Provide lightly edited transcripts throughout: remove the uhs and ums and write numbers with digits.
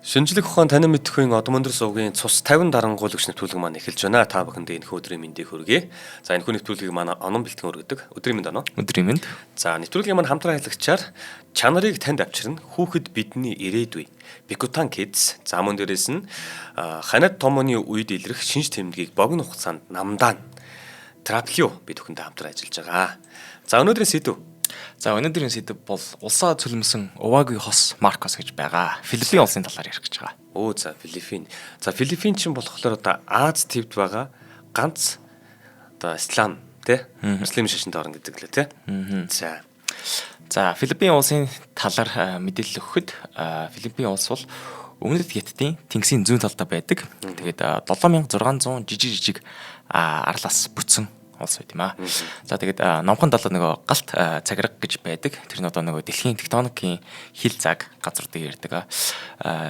Шинжлэх ухаан танин мэдхийн одом өндөр сувгийн цус 50 дарангуулагч нэвтрүүлэг маань эхэлж байна. Та бүхэндээ энэхүү өдрийн мэндийг хүргэе. За, энэхүү нэвтрүүлгийг манай онон бэлтгэн өргөдөг. Өдрийн мэнд, Оноо. Өдрийн мэнд. За, нэвтрүүлгийн маань хамтран ажиллагчаар чанарыг танд авчирна. Хүүхэд бидний ирээдүй. Bikutan Kids. За, мөн дээрээс нь ханад томооны үед илрэх шинж тэмдгийг богино хугацаанд намдаана. Траплио бид бүхэндээ хамтран ажиллаж байгаа. За, өнөөдрийн сэдэв. За, өнөөдрийн сэдэв бол улсаа цөлмөсөн Уваагүй хос Маркос гэж байгаа. Филиппин улсын талаар ярих гэж байгаа. Өө, за, Филиппин. За, Филиппин чинь болохоор одоо Ази твд байгаа ганц одоо ислам, тий? Муслим шашинд орно гэдэг лээ, тий? За. За, Филиппин улсын талаар мэдээлэл өгөхөд Филиппин улс бол Өмнөд Хятадын тэнгисийн зүүн талдаа байдаг. Тэгээд 7600 жижиг жижиг арлаас бүтсэн улс байт юм аа. За, тэгээд номхон далай нөгөө галт цагираг гэж байдаг. Тэр нь одоо нөгөө дэлхийн тектоникийн хил зааг газруудыг ярьдаг.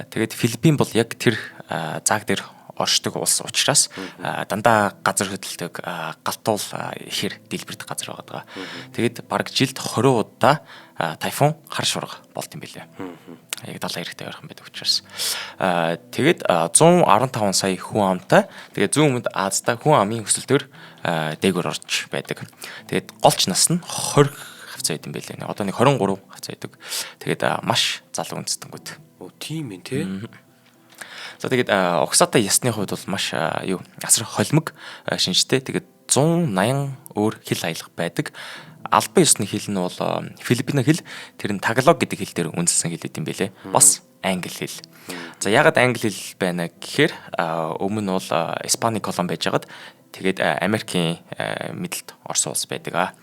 Тэгээд Филиппин бол яг тэр зааг дээр оршдог улс учраас дандаа газар хөдөлдөг, галтуул ихээр дэлбэрдэг газар байгаа. Тэгээд бараг жилд 20 удаа тайфун, хар шуурга болд юм билээ. Яг далайн эрэгтэй ойрхон байдаг учраас. Тэгээд 115 сая хүн амтай. Тэгээд зүүн өмнөд Азда хүн амын өсөлтөөр дээгүүр орж байдаг. Тэгээд голч нас нь 20 хавцаа байд юм билээ. Одоо нэг 23 хавцаа байдаг. Тэгээд маш залуу үндэстэнгүүд. Өө, тийм юм, тий. За, тэгээд угсаатай ясны хувьд бол маш юу асар холимог шинжтэй. Тэгээд 180 өөр хэл аялга байдаг. Албан ёсны хэл нь бол филиппино хэл, тэр нь тагалог гэдэг хэл дээр үндэслэн хэл юм билээ. Бас англи хэл. За, ягаад англи хэл байна гэхээр өмнө нь бол Испани колони байжгаад, тэгээд Америкийн мэдлэлд орсон улс байдаг.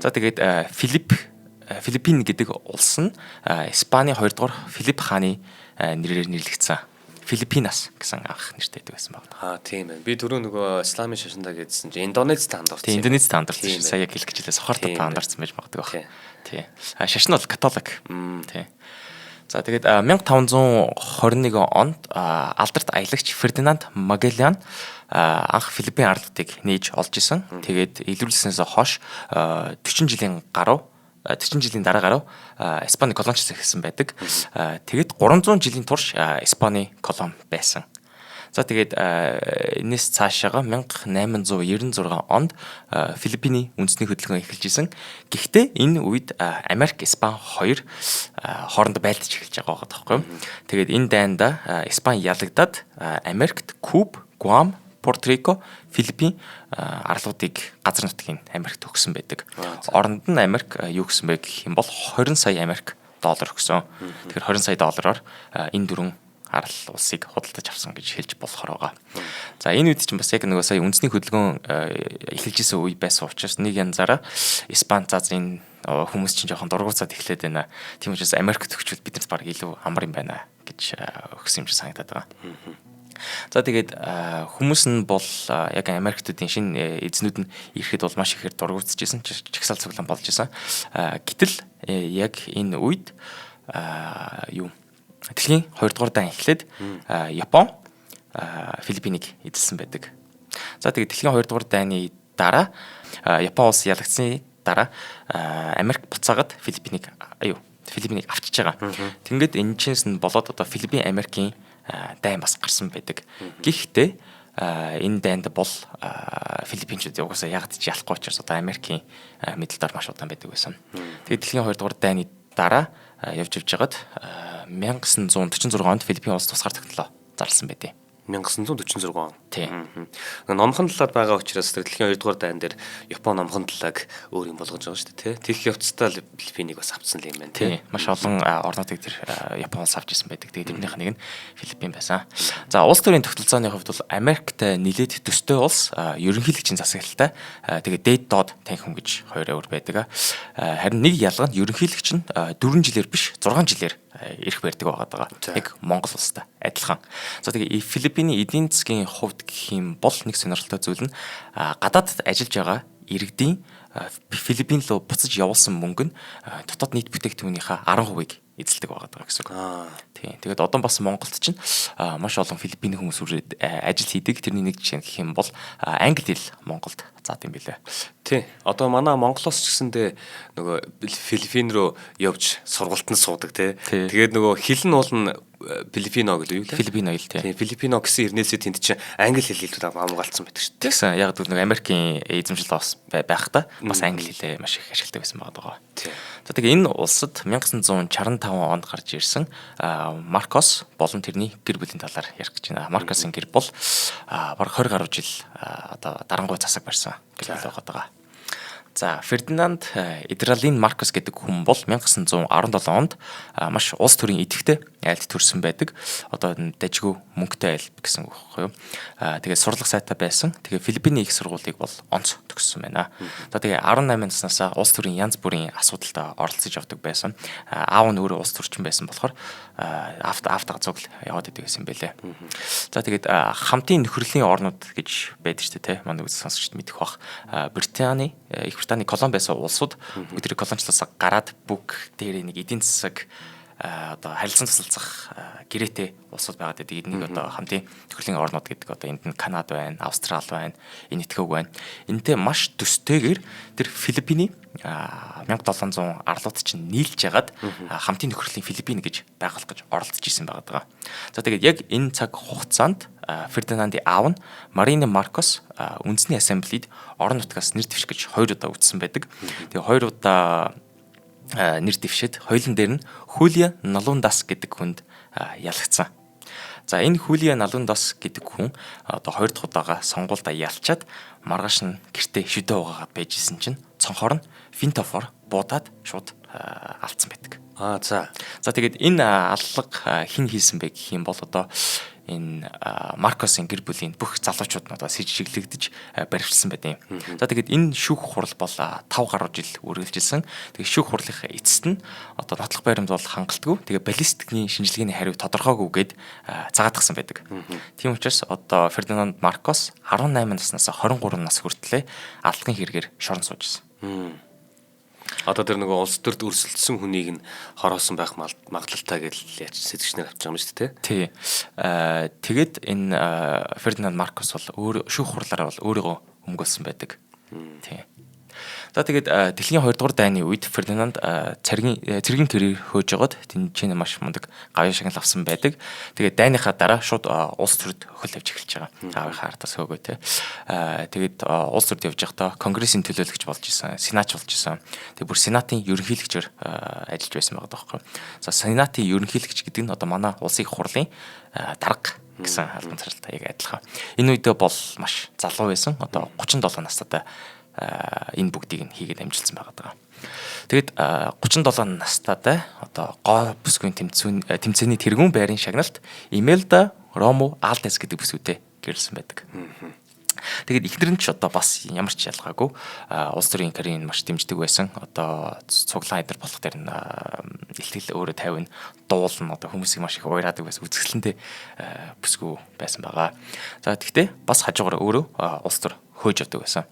За, тэгээд Филиппин гэдэг улс нь Испани 2 дугаар Филипп хааны нэрээр нэрлэгдсэн. Филиппинас гэсэн анх нэртэй байдаг байсан байна. Аа, тийм байна. Би түрүү нөгөө исламын шашиндаа гэдсэн чинь Индонезид андуурсан. Тийм, Индонезид андуурсан. Сая яг хэлэх гэж хэлээ. Сохортод андуурсан байж магадгүй баг. Тий. А шашин бол католик. Тий. За, тэгээд 1521 онд алдарт аялагч Фердинанд Магеллан анх Филиппин арлуудыг нээж олж исэн. Тэгээд илрүүлснээс хойш 40 жилийн гаруй 40 жилийн дараа гаруй Испани колоничлал эхэлсэн байдаг. Тэгээд 300 жилийн турш Испани колони байсан. За, тэгээд энэс цаашаага 1896 онд Филиппиний үндэсний хөдөлгөөн эхэлж исэн. Гэхдээ энэ үед Америк, Испани хоёр хоорондоо байлдаж эхэлж байгаа байхгүй юу. Тэгээд энэ дайнда Испани ялагдаад Америкт Куб, Гуам, Пуэрто Рико, Филиппин арлуудыг газар нутгийн Америкт өгсөн байдаг. Оронд нь Америк юу гэсэн бэ гэх юм бол 20 сая Америк доллар өгсөн. Тэгэхээр 20 сая доллараар энэ дөрвөн арал улсыг худалдаж авсан гэж хэлж болохоор байгаа. За, энэ үед чинь бас яг нөгөө сая үндэсний хөдөлгөөн эхэлж исэн үе байсан учраас нэг янзаараа Испани за энэ хүмүүс чинь жоохон дургуутсаад эхлээд байна. Тийм учраас Америкт өгчвөл биднэрт баг илүү амар юм байна гэж өгсөн юм шиг санагдаад байгаа. За, тэгээд хүмүүс нь бол яг Америктуудын шинэ эзнүүд нь ирэхэд бол маш ихээр дургуутсаж исэн, чагсаал цуглаан болж исэн. Гэтэл яг энэ үед юу дэлхийн 2 дугаар дан эхлээд Япон Филиппинийг эзэлсэн байдаг. За, тэгээд дэлхийн 2 дугаар дайны дараа Япон улс ялагдсаны дараа Америк буцаагаад Филиппинийг аюу Филиппинийг авчиж байгаа. Ингээд энэ чинс нь болоод одоо Филиппин Америкийн дайн бас гарсан байдаг. Гэхдээ энэ дайнд бол Филиппинчүүд угаасаа яг ч ялахгүй учраас одоо Америкийн мэдэлд маш удаан байдаг байсан. Тэгээд дэлхийн 2 дугаар дайны дараа явж явж байгаад 1946 онд Филиппин улс тусгаар тогтнолоо зарласан байдیں۔ 1946 он. Тийм. Номхон талаад байгаа учраас дэлхийн 2 дугаар дайн дээр Япон номхон талааг өөр юм болгож байгаа шүү дээ, тий. Тэгэх явцдаа л Филиппинийг бас авцсан л юм байна, тий. Маш олон орнуудыг тэр Япон улс авч ирсэн байдаг. Тэгээд тэрнийх нэг нь Филиппин байсан. За, улс төрийн тогтолцооны хувьд бол Америктай нилээд төстэй улс, ерөнхийлөгчийн засаглалтай. Тэгээд дээд доод танхим гэж хоёр өөр байдаг. Харин нэг ялга нь ерөнхийлөгч нь 4 жилээр биш, 6 жилээр эрх барьдаг байгаа даа. Яг Монгол улстай адилхан. За, тэгээ Филиппиний эдийн засгийн хувьд гэх юм бол нэг сонирхолтой зүйл нь гадаадд ажиллаж байгаа иргэдийн Филиппин руу буцаж явуулсан мөнгө нь дотоод нийт бүтээгдэхүүнийхээ 10%-ыг эзэлдэг байгаа даа гэсэн үг. Тийм. Тэгээд одоо бас Монголд чинь маш олон Филиппиний хүмүүс үрээд ажил хийдэг. Тэрний нэг жишээ гэх юм бол англи хэл Монголд заад юм билээ. Тийм. Одоо манай Монголоос ч гэсэндээ нөгөө Филиппин рүү явж сургалтанд суудаг, тий. Тэгээд нөгөө хэл нь уул нь Филиппино гэлээ юу лээ? Филиппино хэл тий. Тийм, Филиппино гэсэн эрнээсээ тэнд чинь англи хэл илүү хамгаалцсан байдаг шүү дээ. Тэгсэн. Яг л нэг Америкийн эзэмшил бас байхдаа бас англи хэлээ маш их ашигладаг байсан байгаа. Тийм. За тэгээ энэ улсад 1965 онд гарч ирсэн Маркос болон тэрний гэр бүлийн талаар ярих гэж байна. Маркосын гэр бол бараг 20 гаруй жил одоо дарангуй засаг барьсан гэр бүл байгаа. За Фердинанд Эдралин Маркос гэдэг хүн бол 1917 онд маш улс төрийн идэвхтэй айлд төрсэн байдаг. Одоо дажгүй мөнгөтэй айл гэсэн үг байхгүй юу? Тэгээд сурлага сайтай байсан. Тэгээд Филиппиний их сургуулийг бол онц төгссөн байна. За тэгээд 18 наснаас улс төрийн янз бүрийн асуудалд оролцож явдаг байсан. Аав нь өөрөө улс төрчин байсан болохоор автагаа цуг яваад идэг гэсэн юм бэлээ. За тэгээд хамтын нөхөрлийн орнууд гэж байдаг шүү дээ, тэ. Манай үзэл сонсогчд мэдэх бах. Британий, Их Британий колони байсан улсууд бүгд тэр колоничлосоо гараад бүгд дээрээ нэг эдийн засаг одоо харилцан тусалцах гэрээтэй улсууд байгаад байдаг. Эднийг одоо хамтын төхөөрлийн орнууд гэдэг одоо энд нь Канада байна, Австрали байна, энэ Этхөг байна. Энтэй маш төстэйгээр тэр Филиппиний 1700 арлууд чинь нийлж ягаад хамтын нөхөрлийн Филиппин гэж байгуулах гэж оролцож исэн байгаа даа. За тэгээд яг энэ цаг хугацаанд Фердинандын аав нь Марина Маркос үндэсний ассамблейд орон нутгаас нэр дэвших гэж 2 удаа үтсэн байдаг. Тэгээ 2 удаа нэр дэвшээд хоёулын дээр нь Хулиа Налундас гэдэг хүнд ялагдсан. За энэ Хулиа Налундас гэдэг хүн одоо 2 дахь удаага сонгуульдаа ялчаад маргааш нь гэртээ шүдэ угаагаад байж исэн чинь цонхоор нь Винтофор буудаад шууд алдсан байдаг. Аа за. За тэгээд энэ аллага хэн хийсэн бэ гэх юм бол одоо энэ Маркосын гэр бүлийн бүх залуучууд нь одоо сэжиглэгдэж баривчилсан байдаг юм. За тэгээд энэ шүүх хурал бол 5 гаруй жил үргэлжилсэн. Тэгээд шүүх хурлынхаа эцэст нь одоо нотлох баримт бол хангалтгүй. Тэгээд баллистикийн шинжилгээний хариу тодорхойгүй гээд цагаатгсан байдаг. Тийм учраас одоо Фердинанд Маркос 18 наснаас 23 нас хүртлээр аллагын хэрэгээр шорон сууж исэн. Одоо тэр нөгөө улс төрд өрсөлдсөн хүнийг нь хороосон байх магадлалтай гэж яаж сэтгэгчнэр авч байгаа юм шүү дээ, тий. Тэгээд энэ Фердинанд Маркос бол өөр шүүх хурлаараа бол өөрийгөө өмгөөлсөн байдаг. Тий. За тэгээд дэлхийн 2 дугаар дайны үед Фердинанд цэргийн тэрийг хөөж жогод тэнцэнэ маш мундаг гавьяа шагнал авсан байдаг. Тэгээд дайныхаа дараа шууд улс төрд хөл тавьж эхэлж байгаа. Аавынхаа ардаас хөөгөө те. Тэгээд улс төрд явж байхдаа конгрессийн төлөөлөгч болж исэн, сенатч болж исэн. Тэгээд бүр сенатын ерөнхийлөгчөөр ажиллаж байсан байгаа байхгүй. За сенатын ерөнхийлөгч гэдэг нь одоо манай улсын их хурлын дарга гэсэн албан тушаалтай яг адилхан. Энэ үедээ бол маш залуу байсан. Одоо 37 настайтай энэ бүгдийг нь хийгээд амжилтсан байгаа даа. Тэгэд 37 настайтай одоо гоо бүсгүйн тэмцээний тэргүүн байрын шагналт Имелда Рому Алдес гэдэг бүсгүйтэй гэрэлсэн байдаг. Тэгээд эхнэр нь ч одоо бас ямар ч ялгаагүй улс төрийн карьерийг маш дэмждэг байсан. Одоо цуглаан эдэр болох дээр нь ихтгэл өөрөө тавина, дуулна, одоо хүмүүсийг маш их уйраадаг байсан. Үзэсгэлэнтэй бүсгүй байсан байгаа. За тэгтээ бас хажуугаар өөрөө улс төр хөөж явдаг байсан.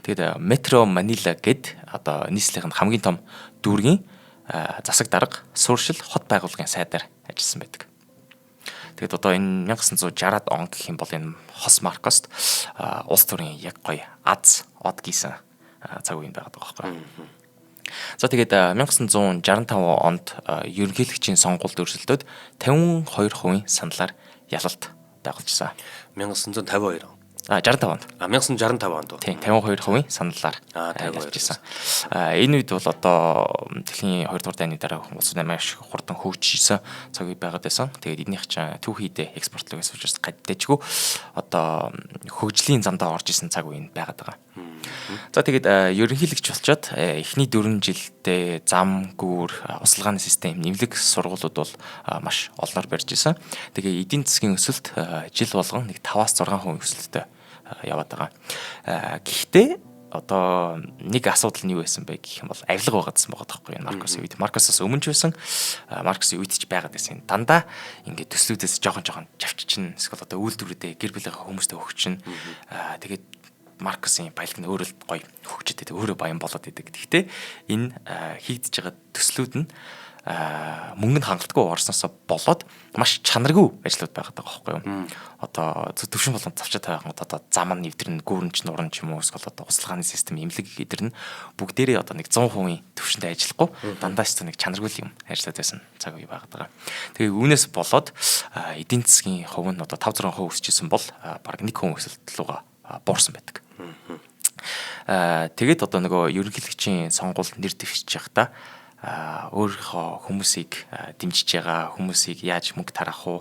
Тэгээд Метро Манила гэд одоо нийслэлийн хамгийн том дүүргийн засаг дарга, сууршил хот байгууллагын сайдаар ажилласан байдаг. Тэгээд одоо энэ 1960-ад он гэх юм бол энэ Хос Маркост улс төрийн яг гоё аз од гисэн цаг үеийн байгаад байгаа байхгүй. За тэгээд 1965 онд ерөнхийлөгчийн сонгуульд өрсөлдөөд 52% саналаар ялалт байгуулжсан. 1952 он. 65 онд. 1965 онд. Тийм, 52% саналаар ялжсэн. Энэ үед бол одоо дэлхийн 2 дугаар дайны дараа улс маш хурдан хөгжижсэн цаг үе байгаад байсан. Тэгээд эднийх чинь түүхийдээ экспортлог гэсэн учраас гаддажгүй одоо хөгжлийн замдаа орж исэн цаг үе байгаад байгаа. За тэгээд ерөнхийлөгч болчоод эхний 4 жилдээ зам, гүүр, усалгааны систем, нэмлэг сургуулиуд бол маш олноор барьж исэн. Тэгээ эдийн засгийн өсөлт жил болгон нэг 5-6% өсөлттэй яваад байгаа. Гэхдээ одоо нэг асуудал нь юу байсан бэ гэх юм бол авилга байгаадсан байгаа байхгүй юу Маркосын үед. Маркосоос өмнө ч байсан, Маркосын үед ч байгаад байсан. Дандаа ингээд төслүүдээс жоохон чавччин эсвэл одоо үйлдвэрүүдээ гэр бүлийнхээ хүмүүстэй өгчин. Тэгээд Маркосын баялаг нь өөрөө л гоё хөгжөд байдаг, өөрөө баян болоод идэг. Гэхдээ энэ хийгдэж байгаа төслүүд нь Мөнгө нь хангалтгүй орсноосоо болоод маш чанаргүй ажлууд байгаад байгаа байхгүй юу. Одоо төвшин болгонд завчаад байгаа одоо зам нь нэвтрэн, гүүрэн ч нуран ч юм уу эсвэл одоо услгааны систем, эмнэлэг эдэр нь бүгдээрээ одоо нэг 100% төвшөндөө ажиллахгүй дандаа ч нэг чанаргүй юм ажиллаад байсан цаг үе байгаад байгаа. Тэгээ үүнээс болоод эдийн засгийн хувь нь одоо 5 6% өсөжсэн бол бараг 1% өсөлт рүүгээ буурсан байдаг. Тэгээд одоо нөгөө ерөнхийлөгчийн сонгуул нэр дэвшиж байхдаа өөрийнхөө хүмүүсийг дэмжиж байгаа, хүмүүсийг яаж мөнгө тараах уу,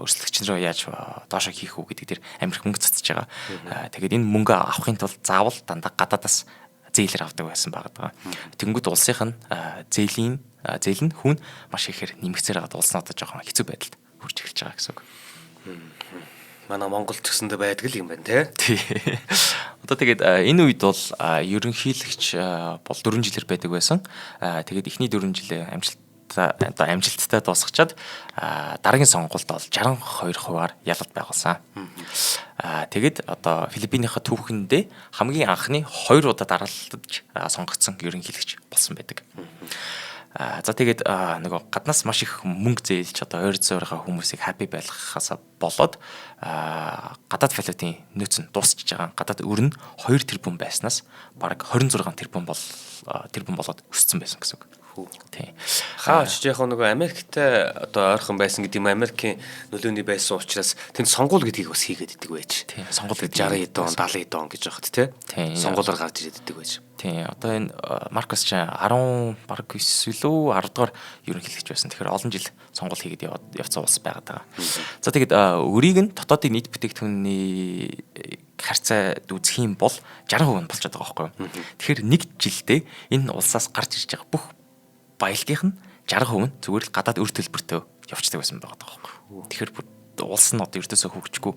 өрсөлдөгч нараа яаж доошо хийх үү гэдэг дээр амар их мөнгө цацж байгаа. Тэгээд энэ мөнгө авахын тулд заавал дандаа гадаадаас зээлэр авдаг байсан байгаа даа. Тэнгүүд улсынх нь зээлийн зээл нь хүн маш ихээр нэмэгцээр байгаад улс нь одоо жоохон хэцүү байдалд хүрч эхэлж байгаа гэсэн үг. Манай Монгол ч гэсэндээ байдаг л юм байна те. Тий. Одоо тэгээд энэ үед бол ерөнхийлөгч бол 4 жилээр байдаг байсан. Тэгээд эхний 4 жилээ амжилттай одоо амжилттай дуусгачаад дараагийн сонгуульд бол 62%-аар ялалт байгуулсан. Тэгээд одоо Филиппинийхаа түүхэндээ хамгийн анхны 2 удаа дараалалдаж сонгогдсон ерөнхийлөгч болсон байдаг. За тэгээд нөгөө гаднаас маш их мөнгө зээлж одоо ойр зуурынхаа хүмүүсийг happy байлгахаас болоод гадаад валютын нөөц нь дуусчихж байгаа. Гадаад өр нь 2 тэрбум байснаас бараг 26 тэрбум бол тэрбум болоод өссөн байсан гэсэн үг. Тий. Хаа очиж яг нөгөө Америктэй одоо ойрхон байсан гэдэг юм, Америкийн нөлөөний байсан учраас тэнд сонгуул гэдгийг бас хийгээд идэг байж. Тий. Сонгуул гэдэг 60 он, 70 он гэж байхад тий. Сонгуулаар гарч ирээд идэг байж. Тий. Одоо энэ Маркос ч 10 бараг 9 илүү 10 дугаар ерөнхийлөгч байсан. Тэгэхээр олон жил сонгуул хийгээд явцсан улс байгаад байгаа. За тэгээд өрийг нь дотоодын нийт бүтээгдэхүүний харьцаа үзэх юм бол 60% нь болчиход байгаа байхгүй юу. Тэгэхээр нэг жилдээ энэ улсаас гарч ирж байгаа бүх баялагийнх нь 60% нь зүгээр л гадаад өр төлбөртөө явцдаг байсан байгаа байхгүй. Тэгэхээр улс нь одоо ердөөсөө хөгжихгүй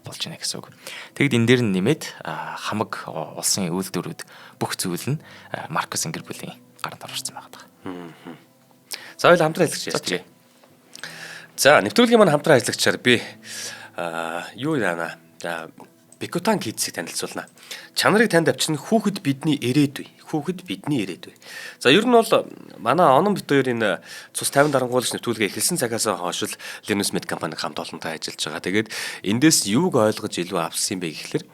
болж байна гэсэн үг. Тэгэд энэ дээр нь нэмээд хамаг улсын үйлдвэрүүд бүх зүйл нь Маркос гэр бүлийн гаранд орсон байгаа даа. За хоёул хамтран ажиллагч ярьчих. За нэвтрүүлгийн маань хамтран ажиллагчаар би юу яана. За Бикутан Kids-ийг танилцуулна. Чанарыг танд авчирна хүүхэд бидний ирээдүй. Хүүхэд бидний ирээдүй. За ер нь бол манай Онон бит хоёр энэ цус 50 дарангуулагч нэвтрүүлгээ эхэлсэн цагаас хойш л Linus Med компани хамт олонтой ажиллаж байгаа. Тэгээд эндээс юуг ойлгож илүү авсан юм бэ гэхлээр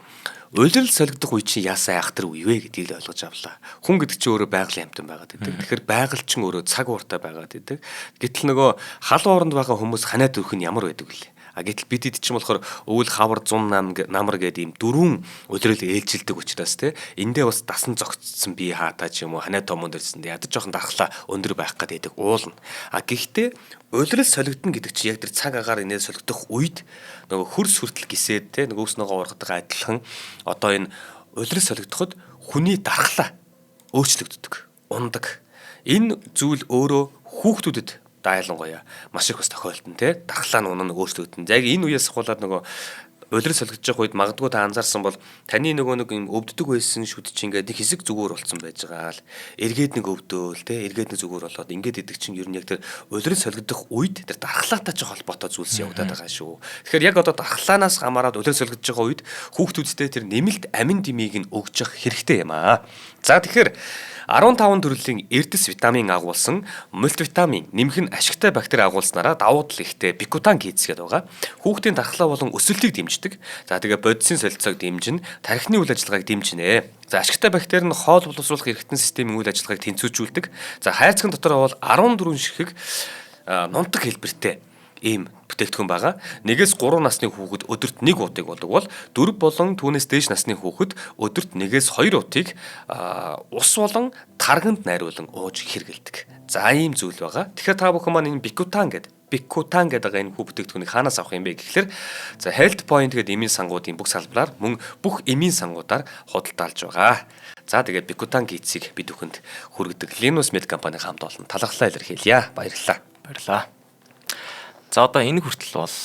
улирал солигдох үе чинь яасаа айхтар үе вэ гэдгийг л ойлгож авлаа. Хүн гэдэг чинь өөрөө байгалийн амьтан байгаад идэг. Тэгэхээр байгаль чинь өөрөө цаг ууртай байгаад идэг. Гэтэл нөгөө халуун оронд байгаа хүмүүс ханаа дөрөх нь ямар байдаг вүлээ? А гэтэл бид ид чинь болохоор өвөл хавар 100 намар гэдэг ийм дөрвөн улирал ээлжилдэг учраас те эндээ бас дасан зогцсон бие хаатай ч юм уу ханаа томон дэрсэн ядаж жоохон дархлаа өндөр байх гэдэг уулна. А гэхдээ улирал солигдно гэдэг чинь яг тэр цаг агаар инээ солигдох үед нөгөө хөрс хүртэл гисээд те нөгөө өөснөөгөө ургадаг адилхан одоо энэ улирал солигдоход хүний дархлаа өөрчлөгддөг, ундаг. Энэ зүйл өөрөө хүүхдүүдэд дайлангуяа маш их бас тохиолдсон те дархлаа нь унаа өөрчлөгдөн. Яг энэ үеэс ахуулаад нөгөө улирал солигдож байгаа үед магадгүй та анзаарсан бол таны нөгөө нэг юм өвддөг байсан шүд чинь ингээд нэг хэсэг зүгээр болцсон байж байгаа л эргээд нэг өвдөөл те эргээд нэг зүгээр болоод ингээд идэг чинь ер нь яг тэр улирал солигдох үед тэр дархлаатай ч холбоотой зүйлс явагдаад байгаа шүү. Тэгэхээр яг одоо дархлаанаас хамаарат улирал солигдож байгаа үед хүүхдүүдтэй тэр нэмэлт амин дэмийг нь өгч явах хэрэгтэй юм аа. За тэгэхээр 15 төрлийн эрдэс витамин агуулсан мультивитамин нэмэх нь ашигтай бактери агуулснараа давуу тал ихтэй Бикутан Kids гэдэг байгаа. Хүүхдийн дархлаа болон өсөлтийг дэмждэг. За тэгээ бодисын солилцоог дэмжинэ, тархины үйл ажиллагааг дэмжинэ. За ашигтай бактери нь хоол боловсруулах эргэтэн системийн үйл ажиллагааг тэнцвэржүүлдэг. За хайрцагын дотор бол 14 ширхэг нунтаг хэлбэртэй ийм бүтээгдэхүүн байгаа. 1-ээс 3 насны хүүхэд өдөрт 1 утыг удаг бол 4 болон түүнээс дээш насны хүүхэд өдөрт 1-ээс 2 утыг ус болон тарганд найруулан ууж хэрэглэдэг. За ийм зүйл байгаа. Тэгэхээр та бүхэн маань энэ Бикутан гэдэг Бикутан гэдэг байгаа энэ хүү бүтээгдэхүүнийг хаанаас авах юм бэ гэхлээр за Health Point гэдэг эмийн сангуудын бүх салбараар мөн бүх эмийн сангуудаар худалдаалж байгаа. За тэгээд Бикутан Kids-ийг бид бүхэнд хүргэдэг Linus Med компани хамт олон талархлаа илэрхийлье. Баярлалаа. Баярлалаа. За одоо энэ хүртэл бол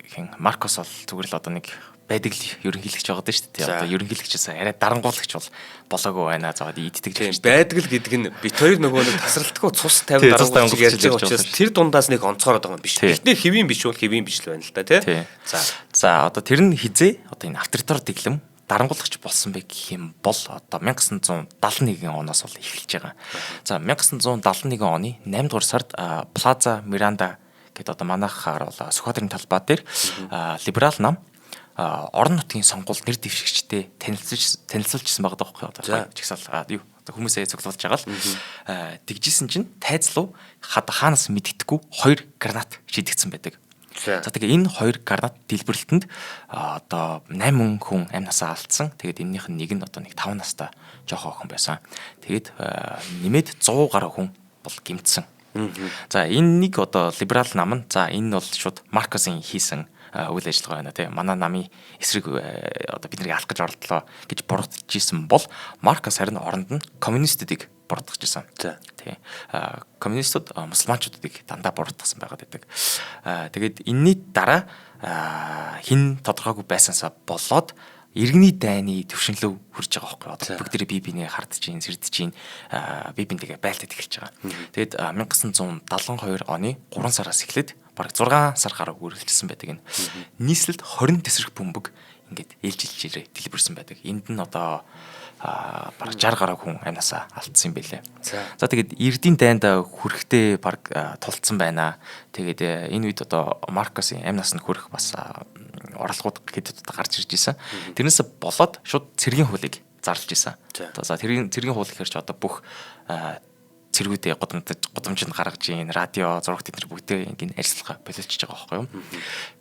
хин Маркос бол зүгээр л одоо нэг байдаг л ерөнхийлөгч байгаа даа шүү дээ. Одоо ерөнхийлөгчээс арай дарангуулагч бол болоогүй байна. За иддэг л байдаг л гэдэг нь бит хоёр нөгөө нэг тасралтгүй цус 50 дарангуулагч ярьж байгаа учраас тэр дундаас нэг онцгойроод байгаа юм биш. Гэхдээ хэвийн биш бол хэвийн биш л байна л да тий. За. За одоо тэр нь хизээ одоо энэ авторитар дэглэм дарангуулагч болсон бэ гэх юм бол одоо 1971 оноос бол эхэлж байгаа. За 1971 оны 8 дугаар сард Плаза Миранда гэдэг одоо манайхаар бол Сүхбаатарын талбай дээр либерал нам орон нутгийн сонгуульд нэр дэвшигчтэй танилцуулжсэн байгаа даахгүй одоо жагсаал юу одоо хүмүүсээ цуглуулж байгаа л тэгжсэн чинь тайзлуу хаанаас мэддэхгүй 2 гранат шидэгдсэн байдаг. За тэгээ энэ 2 гранат дэлбэрэлтэнд одоо 8 хүн амь насаа алдсан. Тэгээд энэнийх нь нэг нь одоо нэг 5 настай жоохон охин байсан. Тэгээд нэмээд 100 гаруй хүн бол гэмтсэн. За энэ нэг одоо либерал нам нь за энэ бол шууд Маркосын хийсэн үйл ажиллагаа байна тийм. Манай намын эсрэг одоо бид нарыг алах гэж оролдлоо гэж буруутгаж исэн бол Маркос харин оронд нь коммунистуудыг буруутгаж исэн. Тийм. Коммунистууд мусульманчуудыг дандаа буруутгасан байгаад байдаг. Тэгээд энэний дараа хэн тодорхойгүй байсансаа болоод иргэний дайны төвшинлөв хүрж байгаа байхгүй одоо бүгдээрээ бие биенээ хардж ийн, сэрдэж ийн, бие биентэйгээ байлтад эхэлж байгаа. Тэгээд 1972 оны 3 сараас эхлээд бараг 6 сар гаруй үргэлжилсэн байдаг энэ. Нийслэлд 20 тэсрэх бөмбөг ингээд ээлжилжээрээ дэлбэрсэн байдаг. Энд нь одоо бараг 60 гаруй хүн амнасаа алдсан юм байлээ. За тэгээд эрдийн дайнд хүрэхтэй бараг тулцсан байна. Тэгээд энэ үед одоо Маркосын амь насанд хүрэх бас оролдлогууд хэд удаа гарч ирж исэн. Тэрнээс болоод шууд цэргийн хуулийг зарлж исэн. За цэргийн хууль гэхэр чи одоо бүх цэргүүдээ гудамжинд гаргаж ийн, радио, зураг тэд нар бүгдээ ингэ ажиллагаа боловчж байгаа байхгүй юу.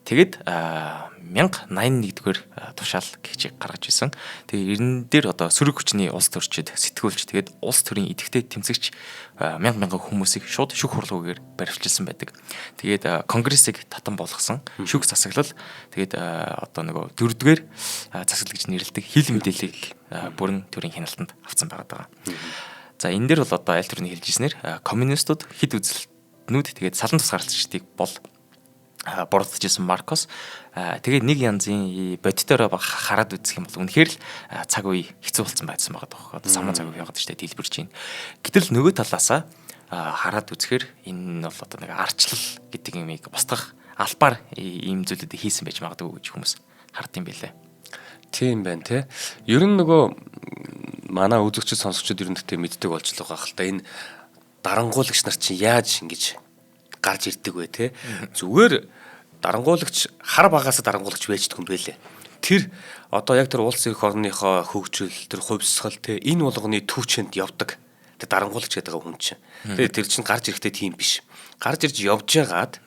Тэгээд 1081-р тушаал гихчийг гаргаж исэн. Тэгээ эрен дээр одоо сөрөг хүчний улс төрчид, сэтгүүлч, тэгээд улс төрийн идэвхтэй тэмцэгч мянга мянган хүмүүсийг шууд шүх хурлгүйгээр баривчилсан байдаг. Тэгээд конгрессыг татан болгосон. Шүх засаглал, тэгээд одоо нөгөө дөрөвдүгээр засаглал гэж нэрлэдэг хил мэдээллийг бүрэн төрийн хяналтанд авсан байгаа даа. За энэ дээр бол одоо аль төрний хэлж ирснээр коммунистууд хэд үзэлтнүүд тэгээд салан тусгаарлагчдыг бол буруутгаж исэн Маркос. Тэгээд нэг янзын бодитоор хараад үзэх юм бол үнэхээр л цаг үе хэцүү болсон байсан байгаа даа. Одоо саман цаг үе яваад штэ дэлбэрч байна. Гэтэл нөгөө талаасаа хараад үзэхээр энэ нь бол одоо нэг арчлал гэдэг юмыг бусдах албаар ийм зүйлүүдийг хийсэн байж магадгүй гэж хүмүүс хард юм билээ. Тийм байна те. Ер нь нөгөө манай үзэгчид сонсогчид ер нь тэгтээ мэддэг болж л байгаа хэл та энэ дарангуулагч нар чинь яаж ингэж гарч ирдэг вэ те. Зүгээр дарангуулагч хар багаасаа дарангуулагч байждаг юм бэлээ. Тэр одоо яг тэр улс эрх орныхоо хөгжил, тэр хувьсгал те энэ болгоны түүчэнд явдаг. Тэр дарангуулагч гэдэг хүн чинь. Тэгээ тэр чинь гарч ирэхдээ тийм биш. Гарч ирж явж байгаад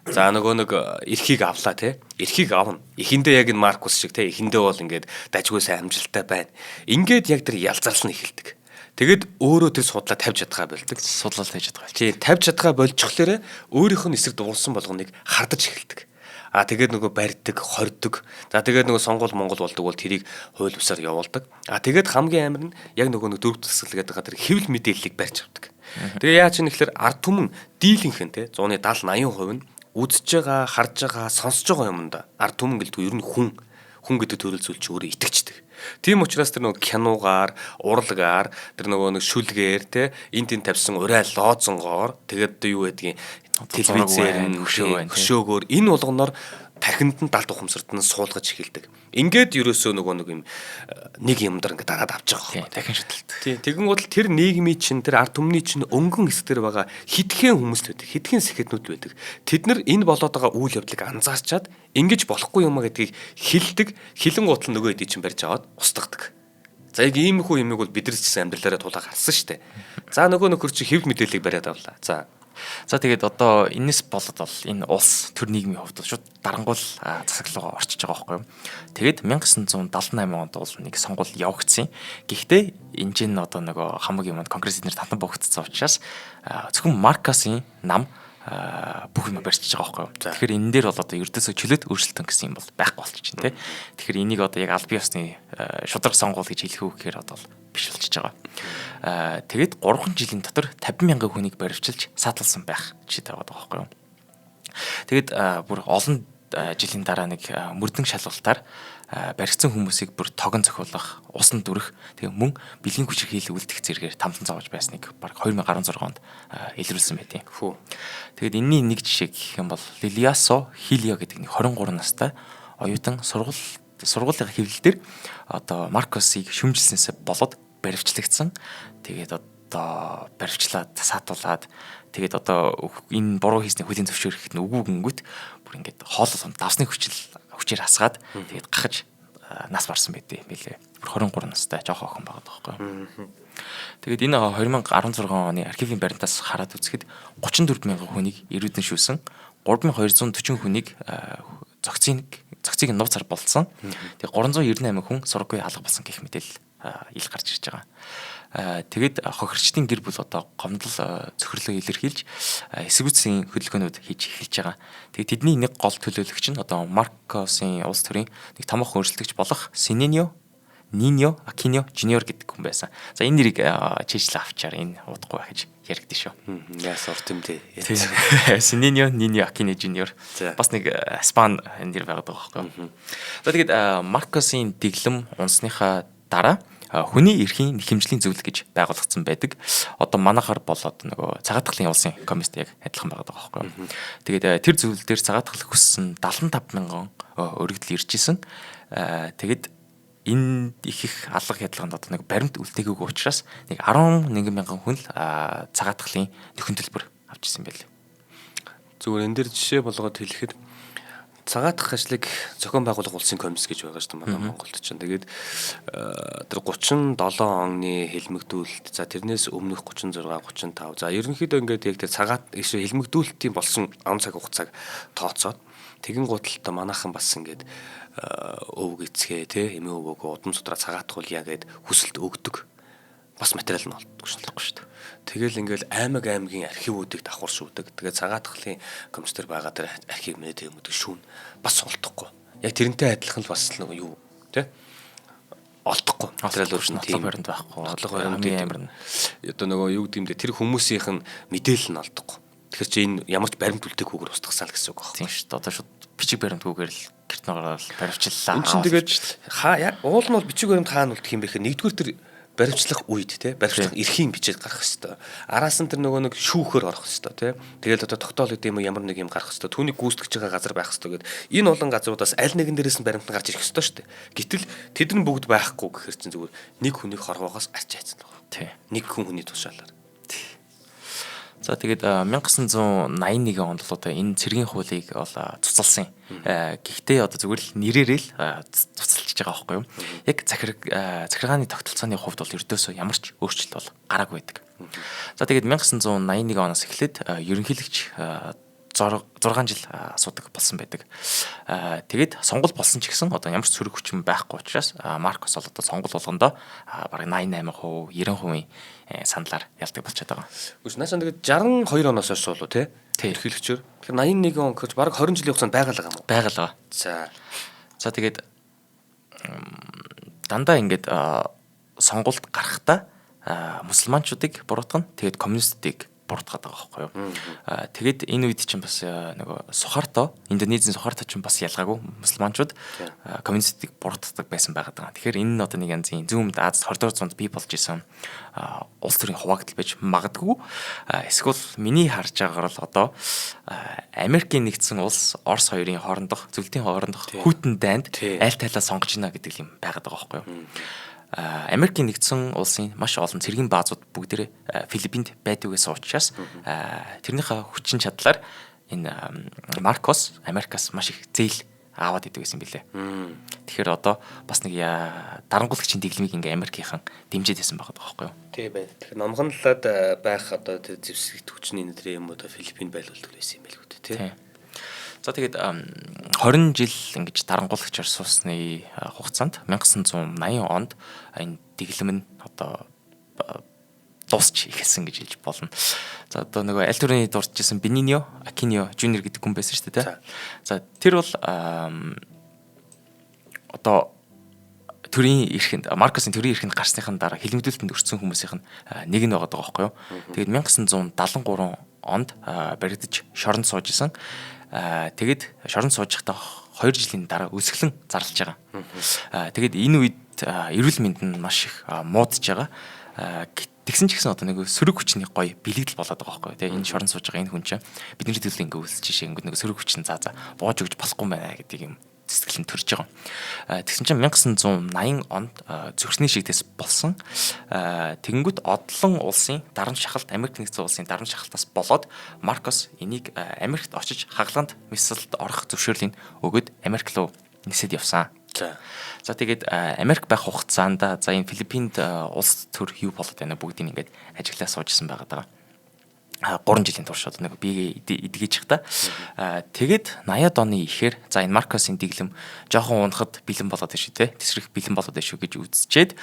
за нөгөө нэг эрхийг авлаа те. Эрхийг авна. Эхэндээ яг энэ Маркус шиг те. Эхэндээ бол ингээд дажгүй сайн амжилттай байна. Ингээд яг тэр ялзарлал нь эхэлдэг. Тэгээд өөрөө тэр судлаа тавьж чадхаа болдог. Судлаа тавьж чадхаа. Тий, тавьж чадхаа болчихлоорэ өөрийнх нь эсрэг дуурсан болгоныг хардаж эхэлдэг. А тэгээд нөгөө барьдаг, хордог. За тэгээд нөгөө сонгуул Монгол болдог бол тэрийг хууль бусаар явуулдаг. А тэгээд хамгийн амар нь яг нөгөө нэг дөрөв засаглал гэдэг тэр хэвлэл мэдээллийг барьж авдаг. Тэгээ яаж юм гэхээр ард түмэн дийлэнх нь те 170 80% нь үзэж байгаа, харж байгаа, сонсож байгаа юмд ард түмэн гэлдгүй ер нь хүн гэдэг төрөл зүйл чи өөрөө итгэждэг. Тийм учраас тэр нөгөө киногаар, урлагаар, тэр нөгөө нэг шүлгээр те энд тэнд тавьсан урай лоозонгоор тэгээд юу гэдгийг телевизээр нь хөшөөгөөр энэ болгоноор тархинд нь далд ухамсарт нь суулгаж эхэлдэг. Ингээд ерөөсөө нөгөө нэг юм нэг юм дээр ингээд дараад авч байгаа байхгүй. Дахин шүтэлт. Тийм. Тэгэн гол тэр нийгмийн чинь тэр ард түмний чинь өнгөн хэсэг дээр байгаа хитгэн хүмүүс л байдаг. Хитгэн сэхэтнүүд байдаг. Тэд нар энэ болоод байгаа үйл явдлыг анзаарчаад ингэж болохгүй юм а гэдгийг хилдэг. Хилэн гутал нөгөө хэдий чинь барьж аваад устгадаг. За яг иймэрхүү юмыг бол бид нар ч гэсэн амьдралаараа тулаа гарсан шүү дээ. За нөгөө нөхөр чи хэвлэл мэдээллийг бариад авлаа. За тэгээд одоо энэс болоод бол энэ улс төр нийгмийн хувьд шууд дарангуул засаглал руу орчиж байгаа байхгүй юу. Тэгээд 1978 онд бол нэг сонгуул явагдсан. Гэхдээ энэ чинь одоо нөгөө хамаг юмд конгресс эднэр татан богцсон учраас зөвхөн Маркосын нам бүх юм барьчихж байгаа байхгүй юу. Тэгэхээр энэ дээр бол одоо ердөөсөө чөлөөт өөрчлөлт гэсэн юм бол байхгүй болчих чинь тий. Тэгэхээр энийг одоо яг аль бие усны шударга сонгуул гэж хэлэх үү гэхээр одоо биш болчихж байгаа. Тэгээд 3 жилийн дотор 50 мянган хүнийг баривчилж сааталсан байх жишээ байгаа байхгүй юу. Тэгээд бүр олон жилийн дараа нэг мөрдөн шалгалтаар баригдсан хүмүүсийг бүр тогон зохиулах, усан дүрэх, тэгээ мөн бэлгийн хүчирхийлэл үлдэх зэрэгээр тамлан зовж байсныг бараг 2016 онд илрүүлсэн байдیں۔ Хүү. Тэгээд энэний нэг жишээ гэх юм бол Лилиасо Хилио гэдэг нэг 23 настай оюутан сургууль Сургуулийн хэвлэл дээр одоо Маркосыг шүмжилснээсээ болоод баривчлагдсан. Тэгээд одоо баривчлаад саатуулаад, тэгээд одоо энэ буруу хийсний хүлийн зөвшөөрөхөд нь үгүй гингүүт бүр ингээд хоолол давсны хүчил хүчээр хасгаад, тэгээд гахаж нас барсан байдээ мэлээ. Бүр 23 настай жоохон охин байгаа байхгүй. Тэгээд энэ 2016 оны архивын баримтаас хараад үзэхэд 34 мянган хүнийг эрүүдэн шүүсэн, 3240 хүнийг зохицыг нууцаар болцсон. Тэгээд 398 хүн сургуулийн алга болсон гэх мэдээлэл ил гарч ирж байгаа. Тэгээд хохирчдын гэр бүл одоо гомдол цөхрлөө илэрхийлж, эсэргүүцлийн хөдөлгөөнүүд хийж эхэлж байгаа. Тэгээд тэдний нэг гол төлөөлөгч нь одоо Маркосын улс төрийн нэг томоохон өрсөлдөгч болох Синенио Ниньо Акино Жуниор гэдэг хүн байсан. За, энэ нэрийг чийжлээ авчаар энэ удахгүй байх гэж яригдэн шүү. Яас урт юм дээ. Синенио Ниньо Акино Жуниор. Бас нэг Испани нэр байгаад байгаа байхгүй. За, тэгээд Маркосын дэглэм унсныхаа дараа хүний эрхийн нэхэмжлийн зөвлөл гэж байгуулагдсан байдаг. Одоо манайхаар бол одоо нөгөө цагаатгалын улсын комист яг адилхан байгаа байхгүй. Тэгээд тэр зөвлөл дээр цагаатгал хүссэн 75 мянган өргөдөл ирж исэн. Тэгээд энэ их их алга хядлаганд одоо нэг баримт үлдээгүйг учраас нэг 11 мянган хүн л цагаатгалын нөхөн төлбөр авч ирсэн байл. Зүгээр энэ дэр жишээ болгоод хэлэхэд цагаатгах ажлыг зохион байгуулах улсын комисс гэж байгаа шүү дээ манай Монголд чинь. Тэгээд тэр 37 оны хэлмэгдүүлэлт, за тэрнээс өмнөх 36, 35, за ерөнхийдөө ингээд яг тэр цагаат эсвэл хэлмэгдүүлэлтийн болсон он цаг хугацааг тооцоод тэгэн гуталта манайхан бас ингээд өвөг эцгээ те, эмээ өвөөгөө удам судраа цагаатгуулъя гэд хүсэлт өгдөг. Бас материал нь олддоггүй шүү дээ. Шүү дээ. Тэгэл ингээл аймаг аймгийн архивуудыг давхар шүүдэг. Тэгээд цагаатгалын компьютер байгаа тэр архив мэдээ юмудыг шүүн, бас олдохгүй. Яг тэрнтэй адилхан л бас л нөгөө юу те, олдохгүй. Материалууд нь тийм баримт байхгүй. Бодлого баримт амар нь. Одоо нөгөө юу гэдэг юм бэ? Тэр хүмүүсийнх нь мэдээлэл нь олдохгүй. Тэгэхээр чи энэ ямар ч баримт үлдэхгүйгээр устгасан л гэсэн үг байна. Тийм шүү дээ. Одоо шууд бичиг баримтгүйгээр л гэрт ногоорол баривчлалаа. Энд чинь тэгээд хаа яг уул нь бол бичиг баримт хаана үлдэх юм бэ гэхээр нэгдүгээр тэр баримтлах үед те, баримтлах эрхийн бичээд гарах хэвээр. Араас нь тэр нөгөө нэг шүүхөр орох хэвээр те. Тэгэл одоо тогтоол гэдэг юм уу, ямар нэг юм гарах хэвээр. Түүнийг гүйцэтгэж байгаа газар байх хэвээр гэд энэ олон газруудаас аль нэгэн дээрээс нь баримт нь гарч ирэх хэвээр шүү дээ. Гэтэл тэд нар бүгд байхгүй гэхэр чинь зүгээр нэг хүний хорвоогоос арч айцсан л байна. Тий. Нэг хүн хүний тушаалаар. За, тэгээд 1981 онд бол одоо энэ цэргийн хуулийг бол цуцалсан. Гэхдээ одоо зүгээр л нэрээрээ л цуцалж байгаа байхгүй юу? Яг захиргааны тогтолцооны хувьд бол ердөөсөө ямар ч өөрчлөлт бол гараагүй байдаг. За, тэгээд 1981 оноос эхлээд ерөнхийлөгч 6 жил асуудаг болсон байдаг. Тэгээд сонгуул болсон ч гэсэн одоо ямар ч сөрөг хүчин байхгүй учраас Маркос бол одоо сонгуул болгондоо бараг 88%, 90% саналаар ялдаг болчиход байгаа. Үгүй, наашаа тэгээд 62 оноос хойш болов те? Ерөнхийлөгчөөр. Тэгэхээр 81 он гэж бараг 20 жилийн хугацаанд байгаа л юм уу? Байгаа л байгаа. За. За, тэгээд дандаа ингээд сонгуульд гарахдаа мусульманчуудыг буруутгана. Тэгээд коммунистуудыг буруутгаад байгаа байхгүй юу. Тэгээд энэ үед чинь бас нөгөө Сухарто, Индонезийн Сухарто чинь бас ялгаагүй мусульманчууд, коммунистыг буруутгадаг байсан байгаад байгаа. Тэгэхээр энэ нь одоо нэг янзын зүүн өмнөд Аз 20 дугаар зуунд бий болж исэн улс төрийн хуваагдал байж магадгүй. Эсвэл миний харж байгаагаар л одоо Америкийн нэгдсэн улс, Орос хоёрын хоорондох зөвлөлтийн хоорондох хүйтэн дайнд аль талаа сонгож байна гэдэг юм байгаад байгаа байхгүй юу. Америкийн нэгдсэн улсын маш олон цэргийн баазууд бүгдээрээ Филиппинд байдаг гэсэн учраас тэрнийхээ хүчин чадлаар энэ Маркос Америкаас маш их зээл аваад идэг гэсэн билээ. Тэгэхээр одоо бас нэг дарангуулагчийн дэглэмийг ингээ Америкийнхан дэмжиж байсан байгаа байхгүй юу? Тийм байна. Тэгэхээр номгонлоод байх одоо тэр зэвсэгт хүчний нэрээ юм уу одоо Филиппинд байлуулдаг байсан юм байлгүй дээ, тий. За, тэгээд 20 жил ингэж дарангуулагчаар суусны хугацаанд 1980 онд энэ дэглэм нь одоо дуусч эхэлсэн гэж хэлж болно. За, одоо нөгөө аль түрүүний дурдчихсан Бенинио Акинио Жуниор гэдэг хүн байсан шүү дээ, тий. За, тэр бол одоо төрийн эрхэнд, Маркосын төрийн эрхэнд гарсныхан дараа хилмигдүүлэлтэнд өртсөн хүмүүсийнх нь нэг нь байгаа байхгүй юу. Тэгээд 1973 онд баригдаж шоронд сууж исэн. Тэгээд шоронд сууж байхдаа 2 жилийн дараа өсгөлэн зарлж байгаа. Тэгээд энэ үед эрүүл мэнд нь маш их муудаж байгаа. Тэгсэн ч гэсэн одоо нэг сөрөг хүчний гоё бэлэгдэл болоод байгаа байхгүй юу. Тэгээ энэ шоронд сууж байгаа энэ хүн чинь бидний төлөө ингээ өсөж шээ ингээ нэг сөрөг хүчин за за боож өгч болохгүй байна гэдэг юм сэтгэл байдал нь төрж байгаа. Тэгсэн чинь 1980 онд зүрхний шигдээс болсон. Тэгэнгүүт одлон улсын дарамт шахалт, Америк нэгдсэн улсын дарамт шахалтаас болоод Маркос энийг Америкт очиж хагалгаанд мэсэлд орох зөвшөөрлийг өгөөд Америк руу нисээд явсан. За тэгээд Америк байх хугацаанд за энэ Филиппинд улс төр юу болоод байна бүгдийг ингээд ажиглаа суужсэн байгаа даа. 3 жилийн турш одоо нэг биегээ эдгэж та. Тэгээд 80-ад оны ихээр за энэ Маркосын дэглэм жоохон унахад бэлэн болоод байна шүү те. Тэсрэх бэлэн болоод байна шүү гэж үзчихэд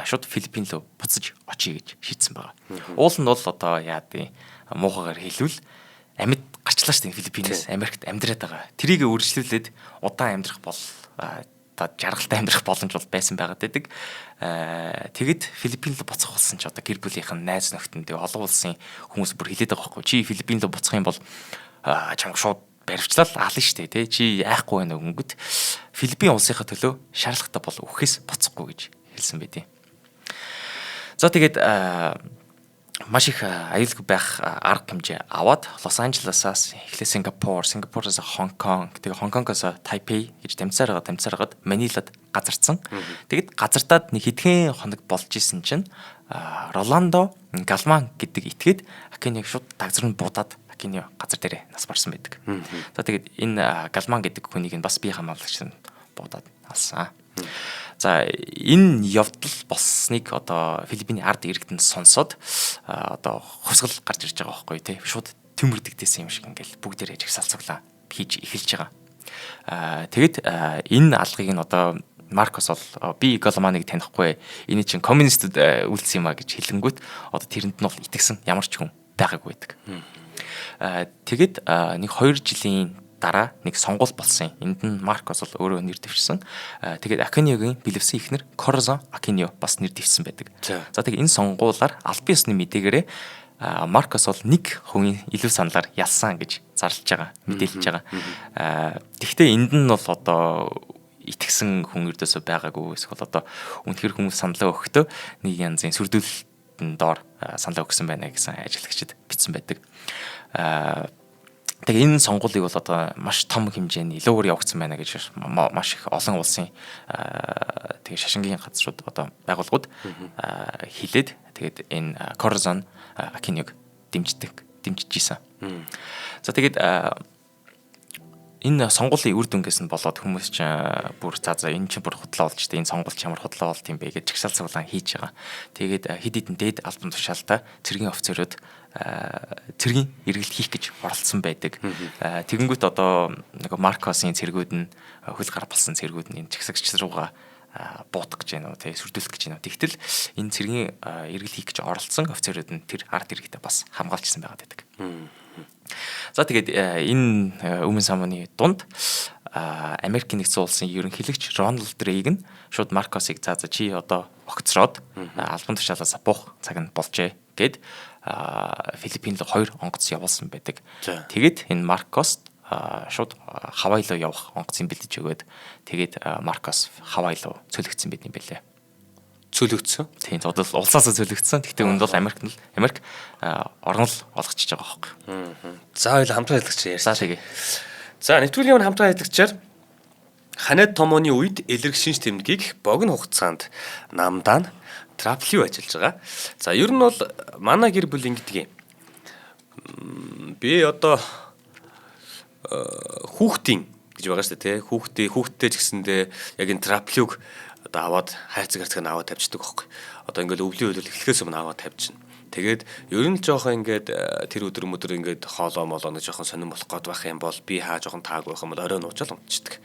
шууд Филиппин руу буцаж очие гэж шийдсэн байгаа. Уул нь бол одоо яа дий муухагаар хэлвэл амьд гарчлаа шүү дээ Филиппинээс Америкт амьдраад байгаа. Тэрийг үргэлжлүүлээд удаан амьдрах бол одоо жаргалтай амьдрах боломж бол байсан байгаад байдаг. Тэгэд Филиппин руу буцах болсон ч одоо гэр бүлийнх нь найз нөхдөд тэгээ олон улсын хүмүүс бүр хэлээд байгаа байхгүй. Чи Филиппин руу буцах юм бол чамг шууд баривчлал аална шүү дээ, тэ. Чи айхгүй байна өнгөт Филиппин улсынхаа төлөө шаардлагатай бол үхэхээс буцахгүй гэж хэлсэн байдیں۔ За тэгээд маш их аюулгүй байх арга хэмжээ аваад Лос Анжелесаас эхлээ Сингапур, Сингапураас Хонконг, тэгээ Хонконгоос Тайпей гэж дамжсаар байгаад Манилад газардсан. Тэгэд газардаад нэг хэдхэн хоног болж исэн чинь Роландо Галман гэдэг этгээд Акиныг шууд дагзар нь будаад Акино газар дээрээ нас барсан байдаг. За тэгээд энэ Галман гэдэг хүнийг нь бас бие хамгаалагч нь будаад алсан. За энэ явдал болсныг одоо Филиппиний ард иргэдэнд сонсоод одоо хувьсгал гарч ирж байгаа байхгүй тий. Шууд төмөрдөгдөөсөн юм шиг ингээл бүгдээрээ жагсаал цуглаа хийж эхэлж байгаа. Тэгэд энэ алгыг нь одоо Маркос бол би Галманыг танихгүй, энэ чинь коммунистууд үйлдсэн юм а гэж хэлэнгүүт одоо тэрэнд нь бол итгэсэн ямар ч хүн байгаагүй байдаг. Тэгэд нэг 2 жилийн дараа нэг сонгуул болсон. Энд нь Маркос бол өөрөө нэр дэвшсэн. Тэгээд Акиногийн бэлэвсэн эхнэр Коразон Акино бас нэр дэвшсэн байдаг. За тэгээд энэ сонгуулаар албан ёсны мэдээгээрээ Маркос бол 1% илүү саналаар ялсан гэж зарлж байгаа, мэдээлж байгаа. Тэгэхдээ энд нь бол одоо итгэсэн хүн ердөөсөө байгаагүй, эсвэл одоо үнэхэр хүмүүс саналаа өгөхдөө нэг янзын сүрдүүлэлтэн доор саналаа өгсөн байна гэсэн ажиглагчид бичсэн байдаг. Тэгээ энэ сонгуулийг бол одоо маш том хэмжээний илүүгээр явагдсан байна гэж маш их олон улсын тэгээ шашингийн газрууд одоо байгууллагууд хилээд тэгээд энэ Коразон Акиног дэмжиж исэн. За тэгээд энэ сонгуулийн үр дүнгээс нь болоод хүмүүс чинь бүр за энэ чинь бүр худлаа болж тээ, энэ сонгуул чи ямар худлаа болт юм бэ гэж жагсаал цуглаан хийж байгаа. Тэгээд хэд хэдэн дээд албан тушаалтай цэргийн офицерууд цэргийн эргэлт хийх гэж оролцсон байдаг. Тэгэнгүүт одоо нэг Маркосын цэргүүд нь хөл гар болсон цэргүүд нь энэ жагсагч руугаа буутах гэж байна уу, тэ сүрдүүлэх гэж байна уу. Тэгтэл энэ цэргийн эргэлт хийх гэж оролцсон офицерууд нь тэр ард иргэдээ бас хамгаалжсэн байгаад байдаг. За тэгээд энэ өмнө самууны дунд Америкийн нэгдсэн улсын ерөнхийлөгч Рональд Рейган шууд Маркосыг за чи одоо огцроод албан тушаалаас буух цаг нь болжээ гэд Филиппин руу 2 онгоц явуулсан байдаг. Тэгээд энэ Маркос шууд Хавай руу явах онгоцыг бэлдэж өгөөд тэгээд Маркос Хавай руу цөлөгдсөн байт юм бэлээ. Цөлөгдсөн? Тийм, одоо улсаасаа цөлөгдсөн. Гэхдээ үүнд бол Америк оргонол олгочихж байгаа байхгүй. За хоёул хамтран ажиллагч ярьсан. За тэгээ. За нэвтрүүлгийн маань хамтран ажиллагчаар Ханад Томооны үед элэрх шинж тэмдгийг богино хугацаанд намдаан траплиу ажиллаж байгаа. За ер нь бол манай гэр бүл ингэдэг юм. Би одоо хүүхдийн гэж байгаа шүү дээ, тэ. Хүүхдтэй ч гэсэндээ яг энэ траплиуг одоо аваад хайрцаг нь аваад тавьчихдаг байхгүй. Одоо ингээл өвлийн хөлөл эхлэхээс өмнө аваад тавьчихна. Тэгээд ер нь л жоохон ингээд тэр өдөр мөдөр ингээд хоолоо молоо нэг жоохон сонирн болох гээд байх юм бол би хаа жоохон таагүй байх юм бол орой нуучаал унтчихдаг.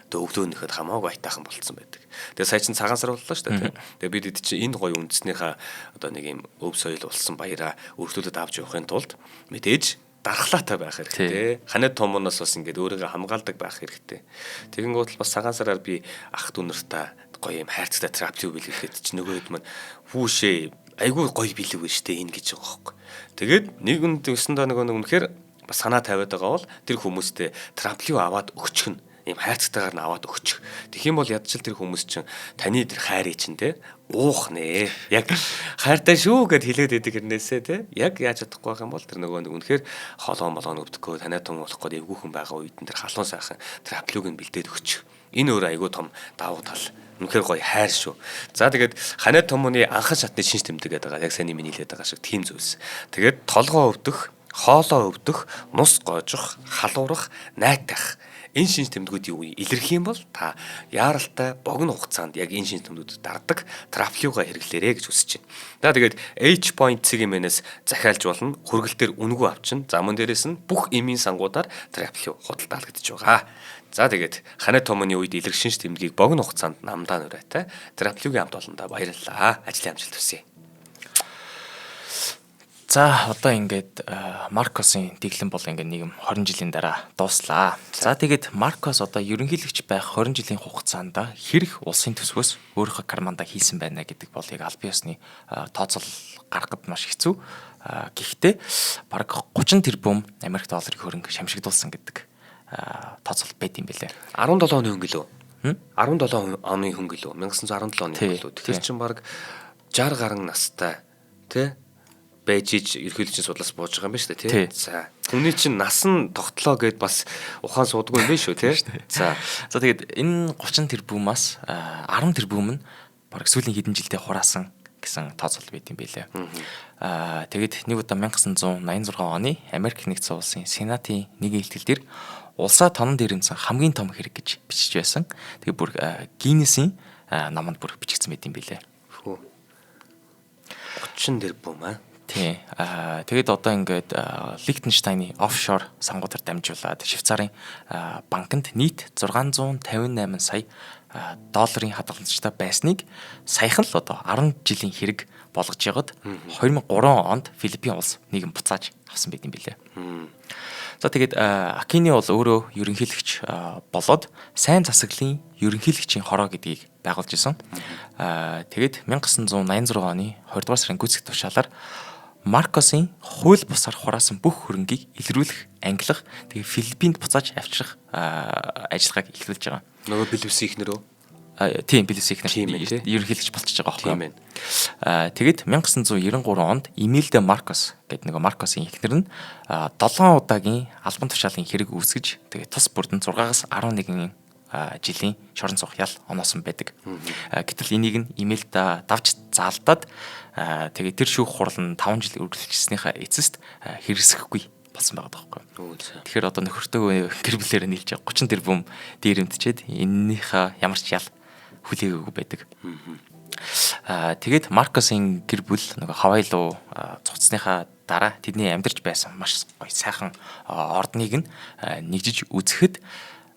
Тэгээ өглөө нөхөд хамаагүй айтаахан болцсон байдаг. Тэгээ сая чин цагаан сар боллоо шүү дээ. Тэгээ бид эд чинь энэ гоё үндснийхаа одоо нэг юм өв соёл болсон баяраа өргөдүүлээд авч явахын тулд мэдээж дархлаатай байх хэрэгтэй. Ханад томоноос бас ингээд өөрийгөө хамгаалдаг байх хэрэгтэй. Тэгэнгүүт л бас цагаан сараар би ах дүү нартай гоё юм хайрцагтай траплиу бэлгэлээд чи нөгөө хэд маань хүүшээ айгүй гоё бэлэг вэ штэ энэ гэж байгаа хөөхгүй. Тэгээд нэг үнд өсөндөө нөгөө нэг үнэхээр бас санаа тавиад байгаа бол тэр хүмүүстэй траплиу аваад өгчих нь ийм хайрцагтайгаар нь аваад өгчих. Тэгэх юм бол ядчил тэр хүмүүс чинь таны тэр хайрыг чинь те уух нэ. Яг хайртай шүү гэд хэлээд идэг хэрнээсээ те. Яг яаж чадахгүй байх юм бол тэр нөгөө нэг үнэхээр холоо молоо өвдөхгүй танай тун болох гээд эвгүүхэн байгаа үед нь тэр халуун сайхан траплиуг нь бэлдээд өгчих. Энэ өөр айгүй том давуу тал. Үнэхээр гоё хайр шүү. За тэгээд Ханад Томооны анхан шатны шинж тэмдэг гэдэг байгаа. Яг сайн миний хэлээд байгаа шиг тийм зүйлс. Тэгээд толгоо өвдөх, хоолоо өвдөх, нус гоожих, халуурах, найтах энэ шинж тэмдгүүд юу илэрх юм бол та яаралтай богино хугацаанд яг энэ шинж тэмдгүүдэд дардаг трафлюга хэрэглээрэй гэж хүсэж байна. За тэгээд H point цэгийн мэнээс захиалж болно. Хүргэлтээр үнэгүй авчин. За мөн дээрээс нь бүх эмийн сангуудаар трафлю худалдаалагдаж байгаа. За тэгээд Ханад Томооны үед илэрх шинж тэмдгийг богино хугацаанд намдаа нурайтай трафлюгийн хамт олондоо баярлалаа. Ажлын амжилт хүсье. За одоо ингээд Маркосын дэглэм бол ингээд нэг юм 20 жилийн дараа дууслаа. За тэгээд Маркос одоо ерөнхийлөгч байх 20 жилийн хугацаанд хэрэг улсын төсвөөс өөрийнхөө карманда хийсэн байна гэдэг бол яг аль биесны тооцоол гаргахад маш хэцүү. Гэхдээ бараг 30 тэрбум Америк долларын хөрөнгө шамшигдуулсан гэдэг тооцоол байд юм бэлээ. 17 оны хөнгө лөө? 17 оны хөнгө лөө? 1917 оны хөнгө лөө? Тэгэхээр чин бараг 60 гаруй настай тий байж иж ерөнхийлөгчийн судлаас бууж байгаа юм байна шүү дээ тий. За. Хүний чинь нас нь тогтлоо гэд бас ухаан суудгүй юм байна шүү тий. За. За тэгээд энэ 30 тэрбумаас 10 тэрбум нь бараг сүүлийн хэдэн жилдээ хураасан гэсэн тооцоол байт юм билээ. Тэгээд нэг удаа 1986 оны Америк нэгдсэн улсын Сенатын нэгэн илтгэл дээр улсаа тонон дээрэмсэн хамгийн том хэрэг гэж бичиж байсан. Тэгээд бүр Гиннесийн номонд бүр бичигдсэн байт юм билээ. Хөө. 30 тэрбум аа. Тий. Тэгээд одоо ингээд Лихтенштайны офшор сангуудаар дамжуулаад Швейцарын банкнд нийт 658 сая долларын хадгаламжтай байсныг саяхан л одоо 10 жилийн хэрэг болгож яваад 2003 онд Филиппин улс нэгэн буцааж авсан байт юм билээ. За тэгээд Акини бол өөрөө ерөнхийлөгч болоод сайн засаглалын ерөнхийлөгчийн хороо гэдгийг байгуулж исэн. Тэгээд 1986 оны 20 дугаар сарын гүйцэтгэх тушаалаар Маркосын хууль бусаар хураасан бүх хөрөнгийг илрүүлэх, ангилах, тэгээ Филиппинд буцааж авчрах ажиллагааг эхлүүлж байгаа. Нөгөө Билүсийн эхнэр үү? Тийм, Билүсийн эхнэр ерөнхийлөгч болчихж байгаа байхгүй юу? Тэгээд 1993 онд Эмилда Маркос гэдэг нөгөө Маркосын эхнэр нь 7 удаагийн албан тушаалын хэрэг үүсгэж тэгээ тус бүрдэн 6-аас 11 жилийн шорон цух ял оноосон байдаг. Гэтэл энийг нь Эмилда давж заалдаад тэгээ тэр шүүх хурал нь 5 жил үргэлжилснийхаа эцэст хэрэгсэхгүй болсон байгаа байхгүй. Тэгэхээр одоо нөхөртөө гэр бүлээрээ нийлж 30 тэрбум дээрэмдчихэд энэнийхээ ямар ч ял хүлээгөөгүй байдаг. Тэгээд Маркосын гэр бүл нөгөө Хавай руу цуцсныхаа дараа тэдний амьдарч байсан маш гоё сайхан ордныг нь нэгжиж үзэхэд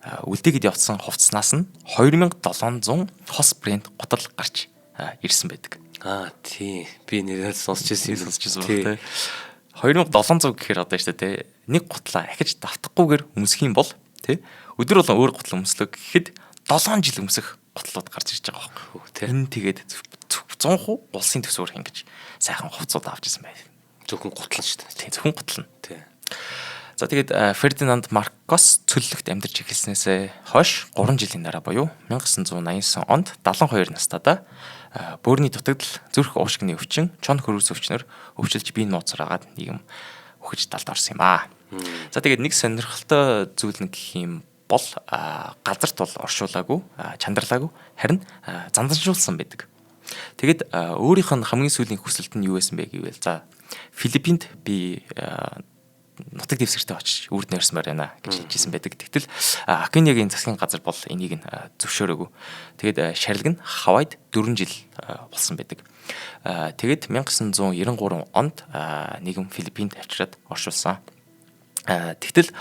үлдээгээд явцсан хувцснаас нь 2700 хос брэнд гутал гарч ирсэн байдаг. Аа тий. Би нэрээ сонсч ирсэн тийм. 2700 гэхээр одоо шүү дээ тий. Нэг гутлаа ахиж давтахгүйгээр өмсөх юм бол тий. Өдөр болгон өөр гутал өмслөө гэхэд 7 жил өмсөх гутлууд гарч ирж байгаа байхгүй тий. Энэ тэгээд 100% улсын төсвөр ингэж сайхан хувцууд авч ирсэн байв. Зөвхөн гутал нь шүү дээ. Тий, зөвхөн гутал нь. Тий. За тэгээд Фердинанд Маркос цөллөгт амьдарч эхэлснээс хойш 3 жилийн дараа буюу 1989 онд 72 настайдаа бөөрийн дутагдал, зүрх уушгины өвчин, чон хөрвс өвчнөр өвчлөж бие нууцаар агаад нэг юм үхэж далд орсон юм аа. За тэгээд нэг сонирхолтой зүйл нь гэх юм бол газарт бол оршуулаагүй, чандралаагүй, харин занданжуулсан байдаг. Тэгээд өөрийнх нь хамгийн сүүлийн хүсэлт нь юу байсан бэ гэвэл за Филиппинд би нутаг дэвсгэртэй очиж үрд нойрсмаар байна гэж хэлжсэн байдаг. Тэгтэл Акиниагийн засгийн газар бол энийг нь зөвшөөрөөгүй. Тэгээд шарилг нь Хавайд 4 жил болсон байдаг. Тэгээд 1993 онд нэгэн Филиппинд авчираад оршуулсан. Тэгтэл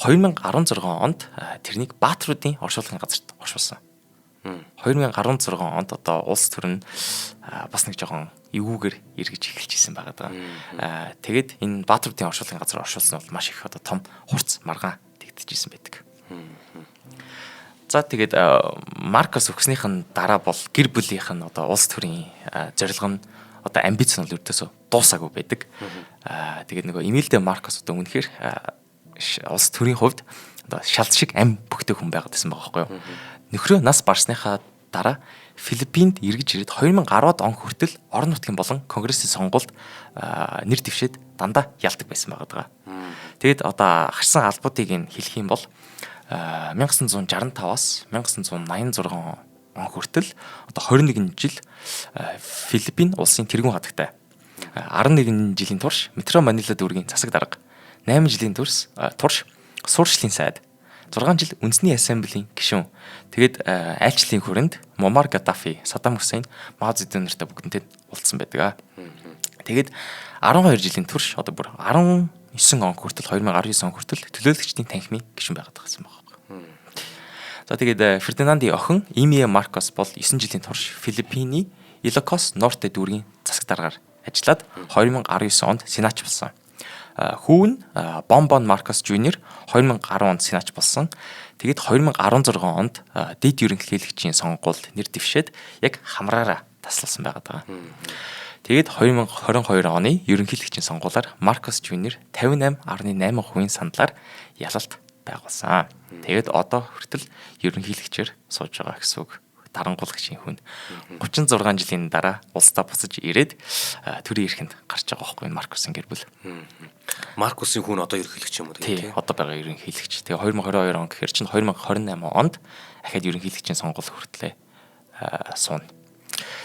2016 онд тэрнийг Баатруудын оршуулгын газарт оршуулсан. 2016 онд одоо улс төр нь бас нэг жоохон эвгүүгээр эргэж эхэлж исэн байгаа даа. Тэгээд энэ Баатруудын оршуулгын газар оршуулсан бол маш их одоо том хурц маргаан тэгдэжсэн байдаг. За тэгээд Маркос өгснийх нь дараа бол гэр бүлийнх нь одоо улс төрийн зорилго нь одоо амбиц нь бол өрдөөсөө дуусаагүй байдаг. Тэгээд нөгөө Эмилдэ Маркос одоо үнэхээр улс төрийн хувьд одоо шалт шиг ам бүхтэй хүн байгаад байсан байгаа байхгүй юу. Нөхрөө нас барсныхаа дараа Филиппинд эргэж ирээд 2010-ад он хүртэл орон нутгийн болон конгрессийн сонгуульд нэр дэвшээд дандаа ялдаг байсан байгаа даа. Тэгэд одоо харсан албуудыг нь хэлэх юм бол 1965-аас 1986 он хүртэл одоо 21 жил Филиппин улсын тэргүүн хадагтай. 11 жилийн турш Метро Манила дүүргийн засаг дарга, 8 жилийн турш сурчлалын сайд, 6 жил үндэсний ассамблийн гишүүн. Тэгээд айлчлалын хүрээнд Муаммар Гаддафи, Саддам Хусейн, Мао Цзэдун нартай бүгдэнтэй уулзсан байдаг. Тэгээд 12 жилийн турш одоо бүр 19 он хүртэл 2019 он хүртэл төлөөлөгчдийн танхимын гишүүн байгаад байсан байна. За тэгээд Фердинандын охин Имия Маркос бол 9 жилийн турш Филиппиний Илокос Норте дүүргийн засаг даргаар ажиллаад 2019 онд сенаач болсон. Хүү нь Бомбон Маркос Жуниор 2010 онд сенаач болсон. Тэгээд 2016 онд дэд ерөнхийлөгчийн сонгуульд нэр дэвшээд яг хамраараа тасласан байгаа даа. Тэгээд 2022 оны ерөнхийлөгчийн сонгуулиар Маркос Жуниор 58.8% саналаар ялалт байгуулсан. Тэгээд одоо хүртэл ерөнхийлөгчөөр сууж байгаа гэсэн үг. Дарангуулагчийн хүн 36 жилийн дараа улсдаа буцаж ирээд төрийн эрхэнд гарч байгаа байхгүй Маркосын гэр бүл. Маркосын хүн одоо ерөнхийлөгч юм уу тийм? Одоо байгаа ерөнхийлөгч. Тэгээ 2022 он гэхээр чинь 2028 онд ахаад ерөнхийлөгчийн сонгуул хүртлээ сууна.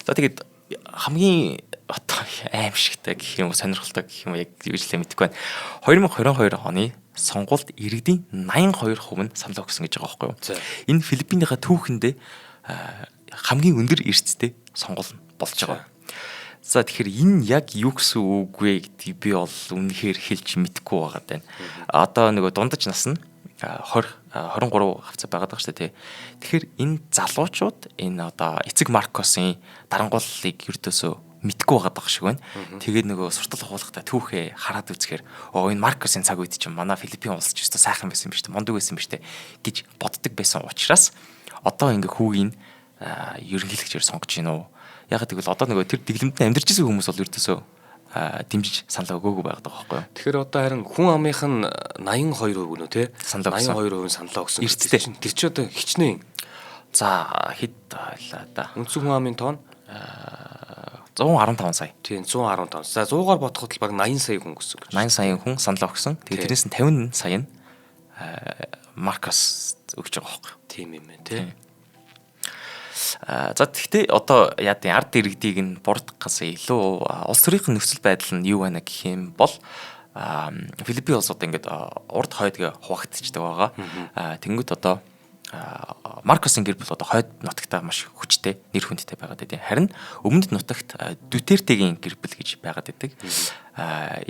За тэгээд хамгийн одоо аимшигтай гэх юм уу, сонирхолтой гэх юм уу яг юу ч л мэдэхгүй байна. 2022 оны сонгуульд иргэдийн 82% нь санал өгсөн гэж байгаа байхгүй юу? Энэ Филиппинийхаа түүхэндээ хамгийн өндөр эрсдэлтэй сонгуул болж байгаа. За тэгэхээр энэ яг юу гэсэн үг вэ гэдгийг би бол үнэхээр хэлж мэдэхгүй байгаа даа. Одоо нөгөө дундаж нас нь 20 23 хавцаа байгаад байгаа шүү дээ тий. Тэгэхээр энэ залуучууд энэ одоо эцэг Маркосын дарангууллыг ердөөсөө мэдгүй байгаад байгаа шиг байна. Тэгээд нөгөө суртал ухуулгатай түүхээ хараад үзэхээр оо энэ Маркосын цаг үед чинь манай Филиппин улс ч өстой сайхан байсан юм биш үү, мундаг байсан юм биш үү гэж боддог байсан учраас одоо ингээ хүүгийн ерөнхийлөгчөөр сонгож гин үү. Яг гэвэл одоо нөгөө тэр дэглэмд нь амьдарч ирсэн хүмүүс бол ердөөсөө дэмжиж санал өгөөгүй байгаад байгаа байхгүй юу. Тэгэхээр одоо харин хүн амынх нь 82% гэнэ үү те? 82% саналаа өгсөн. Эрсдэлтэй. Тэр чи одоо хичнээн. За хэд байлаа да. Үндсэн хүн амын тоон 115 сая. Тийм 115. За 100-аар бодоход л баг 80 сая хүн гэсэн үг. 80 сая хүн санал өгсөн. Тэгээд тэрнээс нь 50 сая нь Маркос өгч байгаа байхгүй юу. Тийм юм байна те. За тэгтээ одоо яа гэм ард иргэдийг нь бурдахгаас илүү улс төрийнх нь нөхцөл байдал нь юу байна гэх юм бол Филиппин улс одоо ингээд урд хойдгээ хуваагдчихдаг байгаа. Тэнгүүд одоо Маркосын гэр бүл одоо хойд нутагтаа маш хүчтэй нэр хүндтэй байгаад байдаг. Харин өмнөд нутагт Дүтертегийн гэр бүл гэж байгаад байдаг.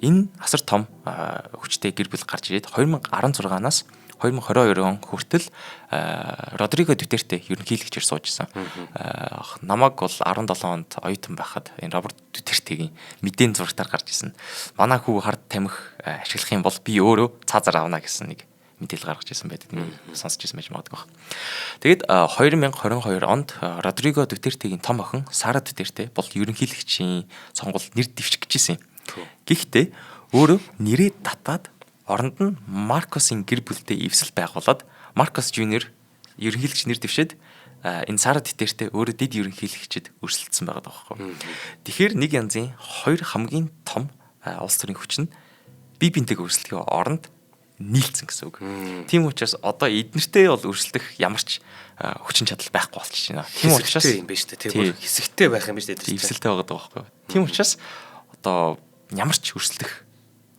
Энэ асар том хүчтэй гэр бүл гарч ирээд 2016-наас 2022 он хүртэл Родриго Дүтерте ерөнхийлөгчөөр сууж исэн. Намайг бол 17 онд оюутан байхад энэ Роберт Дүтертегийн мэдээний зурагтаар гарч исэн. Манай хүү хард тамхи ашиглах юм бол би өөрөө цаазаар авна гэсэн нэг мэдээлэл гаргаж ирсэн байдаг. Сонсч ирсэн байж магадгүй. Тэгээд 2022 онд Родриго Дүтертегийн том охин Сара Дүтерте бол ерөнхийлөгчийн сонгуульд нэр дэвших гэж исэн. Гэхдээ өөрөө нэрээ татаад оронд нь Маркосын гэр бүлтэй эвсэл байгуулад Маркос Жуниор ерөнхийлөгч нэр дэвшээд энэ Сара Дүтерте өөрөө дэд ерөнхийлөгчд өрсөлдсөн байгаа байхгүй. Тэгэхээр нэг янзын хоёр хамгийн том улс төрийн хүч нь бие биентэйг өрсөлдөхийн оронд нийлцэн гэсэн үг. Тийм учраас одоо эднэртэй бол өрсөлдөх ямар ч хүчин чадал байхгүй болчихж байна. Тийм учраас юм байна шүү дээ. Тийм хэсэгтэй байх юм байна шүү дээ. Эвсэлтэй байгаа байхгүй. Тийм учраас одоо ямар ч өрсөлдөх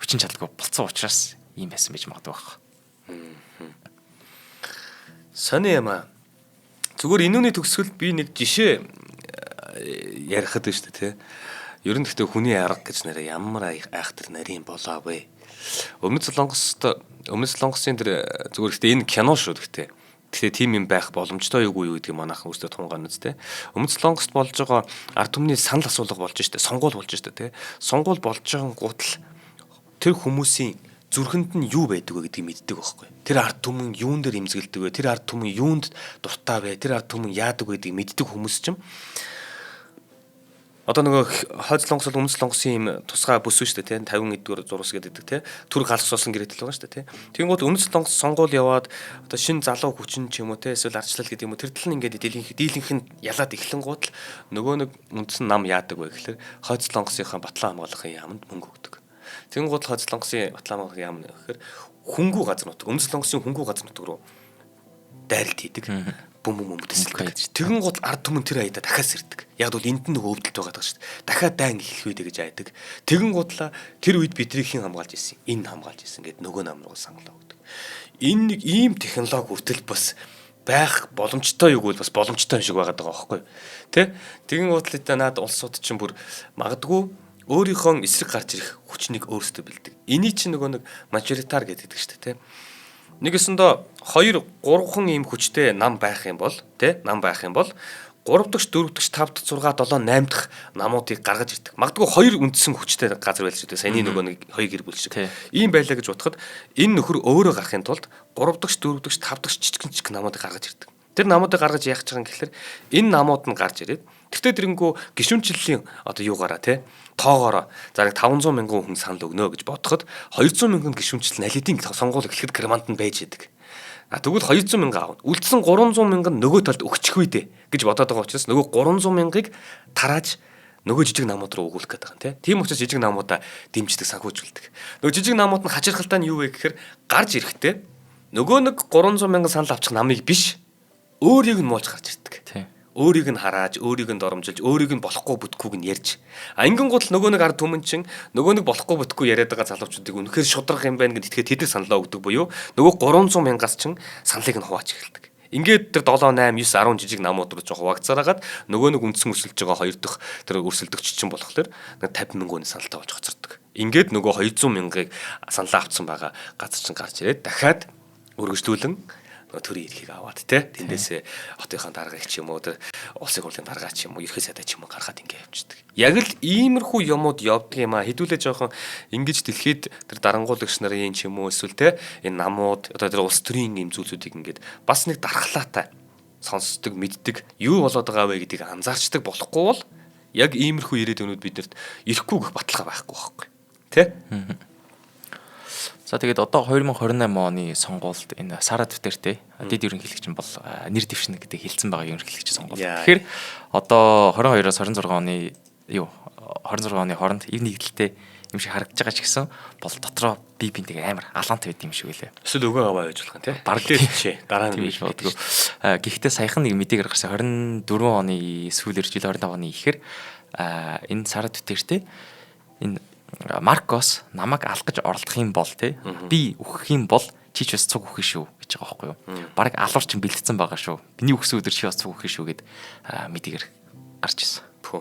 хүчин чадалгүй болцсон учраас ийм байсан байж магадгүй байх. Сони юм аа. Зүгээр энүүний төгсгөлд би нэг жишээ ярихад байна шүү дээ, тий. Ер нь гэхдээ хүний арга гэж нэрээ ямар айхтар нарийн болоо вэ? Өмнөд Солонгосын тэр зүгээр гэхдээ энэ кино шүү гэхдээ. Тэгэхээр тийм юм байх боломжтой юу юу гэдгийг манайхан өөрсдөө тунгаана үстэй. Өмнөд Солонгост болж байгаа ард түмний санал асуулга болж штэ, сонгуул болж штэ, тий. Сонгуул болж байгаа гутал тэр хүмүүсийн зүрхэнд нь юу байдаг вэ гэдгийг мэддэг байхгүй. Тэр ард түмэн юун дээр имзгэлдэг вэ? Тэр ард түмэн юунд дуртай вэ? Тэр ард түмэн яадаг вэ гэдгийг мэддэг хүмүүс ч юм. Одоо нөгөө хойд Солонгос бол өмнөд Солонгосын юм тусгай бүс шүү дээ, тий. 51-р зурвас гэдэг тий. Түр галсуулсан гэрээтэл байгаа шүү дээ, тий. Тэгэнгүүт өмнөд Солонгос сонгуул яваад одоо шин залуу хүчин ч юм уу тий, эсвэл ардчлал гэдэг юм уу тэр тал нь ингээд дийлэнх нь ялаад эхлэнгуут л нөгөө нэг үндсэн нам яадаг вэ гэхэлэр хойд Солонгосынхаа батлан хамгаалахын яамд мөнгө өгдөг. Тэгэнгүүт хойд Солонгосын батлан хамгаалахын яам гэхээр хөнгүү газар нутаг, өмнөд Солонгосын хөнгүү газар нутаг руу Дайралт хийдэг. Бүм бүм бүм тэсэлдэг. Тэгэн гол ард түмэн тэр аяда дахиад сэрдэг. Яг бол энд нь нөгөө өвдөлт байгаа шүү дээ. Дахиад дайн эхлэх үү гэж айдаг. Тэгэн гутлаа тэр үед бидний хэн хамгаалж ирсэн? Энэ хамгаалж ирсэн гэд нөгөө нам руу санал өгдөг. Энэ нэг ийм технологи хүртэл бас байх боломжтой юу гэвэл бас боломжтой юм шиг байгаад байгаа байхгүй юу? Тэ? Тэгэн гутлаа наад улсууд чинь бүр магадгүй өөрийнхөө эсрэг гарч ирэх хүчнийг өөрсдөө бэлдэг. Эний чинь нөгөө нэг мажоритар гэдэг шүү дээ, тэ? Нэгэсэндээ 2 3хан ийм хүчтэй нам байх юм бол тэ нам байх юм бол 3 дахь 4 дахь 5 дахь 6 7 8 дахь намуудыг гаргаж ирдэг. Магадгүй хоёр үндсэн хүчтэй газар байлж шүү дээ. Саяны нөгөө нэг хоёр гэр бүл шиг. Ийм байлаа гэж бодоход энэ нөхөр өөрөө гарахын тулд 3 дахь 4 дахь 5 дахь жижигэн жижиг намуудыг гаргаж ирдэг. Тэр намуудыг гаргаж яах гэж байгаа юм гэхэлэр энэ намууд нь гарч ирээд тэртээ тэрэнгүү гишүүнчлэлийн одоо юугаараа те тоогоороо за нэг 500 мянган хүн санал өгнө гэж бодоход 200 мянган гишүүнчлэл аль хэдийн сонгуул эхлэхэд германд нь байж идэг. А тэгвэл 200 мянган аавна. Үлдсэн 300 мянган нөгөө талд өгчих үү дээ гэж бодоод байгаа учраас нөгөө 300 мянгыг тарааж нөгөө жижиг намууд руу өгүүлэх гээд байгаа юм тий. Тийм учраас жижиг намуудаа дэмждэг, санхүүжүүлдэг. Нөгөө жижиг намууд нь хачирхалтай нь юу вэ гэхээр гарч ирэхдээ нөгөө нэг 300 мянган санал авчих намыг биш өөрийг нь муулж гарч ирдэг. Тий. Өөрийг нь харааж, өөрийг нь доромжилж, өөрийг нь болохгүй бүтгүүг нь ярьж. А ингэн гол нөгөө нэг ард түмэн чинь нөгөө нэг болохгүй бүтгүү яриад байгаа залуучуудыг үнэхээр шударга юм байна гэд итгээд тэд саналаа өгдөг буюу нөгөө 300 мянгаас чинь саналыг нь хувааж эхэлдэг. Ингээд тэр 7 8 9 10 жижиг намууд руу чинь хуваагдсараагаад нөгөө нэг үндсэн өрсөлдөж байгаа хоёр дахь тэр өрсөлдөгч чинь болохоор нэг 50 мянган саналтай болж хоцордог. Ингээд нөгөө 200 мянгыг саналаа авцсан байгаа газар чинь гарч ирээд дахиад өргөжлүүлэн төрийн эрхийг аваад те тэндээсээ хотынхаа даргаыг ч юм уу тэр улсын хурлын даргаа ч юм уу ерхий сайдаа ч юм уу гаргаад ингэ явчихдаг. Яг л иймэрхүү юмуд явдаг юм а. Хэдүүлээ жоохон ингэж дэлхийд тэр дарангуулагч нарын ч юм уу эсвэл те энэ намууд одоо тэр улс төрийн юм зүйлсүүдийг ингээд бас нэг дархлаатай сонсдог, мэддэг, юу болоод байгаа вэ гэдгийг анзаарчдаг болохгүй бол яг иймэрхүү ирээдүйнүүд биднэрт ирэхгүй гэх баталгаа байхгүй байхгүй. Тэ? За тэгээд одоо 2028 оны сонгуульд энэ Сара Дутерте дэд ерөнхийлөгч нь бол нэр дэвшнэ гэдэг хэлсэн байгаа ерөнхийлөгч сонгуул. Тэгэхээр одоо 22-оос 26 оны юу 26 оны хооронд ив нэгдэлтэй юм шиг харагдаж байгаа ч гэсэн бол дотроо би бинтэйг амар алаантай байд юм шиг үлээ. Эсвэл өгөө аваа байж болох юм тий. Бараг тийч. Дараа нь биш бодгоо. Гэхдээ саяхан нэг мэдээг гаргасан 24 оны сүүлээр жил 25 оны ихээр энэ Сара Дутерте энэ Маркос намайг алгаж оролдох юм бол те би үхэх юм бол чи ч бас цуг үхэх шүү гэж байгаа байхгүй юу. Бараг алуур чинь бэлдсэн байгаа шүү. Миний үхсэн өдөр чи бас цуг үхэх шүү гэд мэдээгээр гарч ирсэн. Пүү.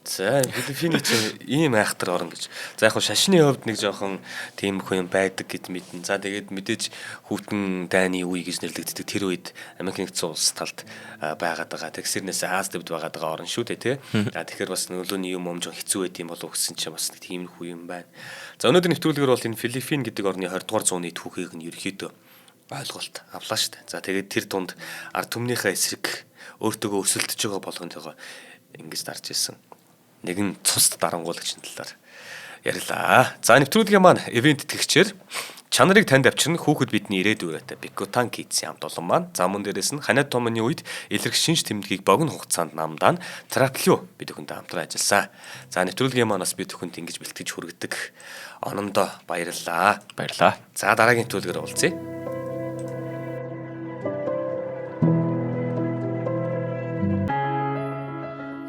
За Филиппиний чинь ийм айхтар орн гэж. За яг хуу шашны хувьд нэг жоохон тиймэрхүү юм байдаг гэд мэднэ. За тэгээд мэдээж хүүтэн дайны үе гэж нэрлэгддэг тэр үед Америк нэгдсэн улс талд байгаад байгаа. Тэгсэрнээс Аз төвд байгаад байгаа орн шүү дээ тий. За тэгэхээр бас нөлөөний юм жоохон хэцүү байд юм болов гэсэн чинь бас нэг тиймэрхүү юм байна. За өнөөдөр нэвтрүүлгээр бол энэ Филиппин гэдэг орны 20 дугаар зууны түүхийг нь ерөөхдөө ойлголт авлаа шүү дээ. За тэгээд тэр тунд ард түмнийхээ эсрэг өөртөөгөө өрсөлдөж байгаа болгонтойгоо ингэж дарж ирсэн. Нэгэн цус дарангуулагчийн талаар ярьлаа. За нэвтрүүлгийн маань ивент тэтгэгчээр чанарыг танд авчирна хүүхэд бидний ирээдүйн Бикутан Kids-ийн хамт олон маань. За мөн дээрээс нь Ханиад томны үед илэрх шинж тэмдгийг богино хугацаанд намдаан Траплю бид бүхэндээ хамтран ажилласан. За нэвтрүүлгийн маань бас бид бүхэнд ингэж бэлтгэж хүргэдэг. Онондоо баярлалаа. Баярлалаа. За дараагийн нэвтрүүлгээр уулзъя.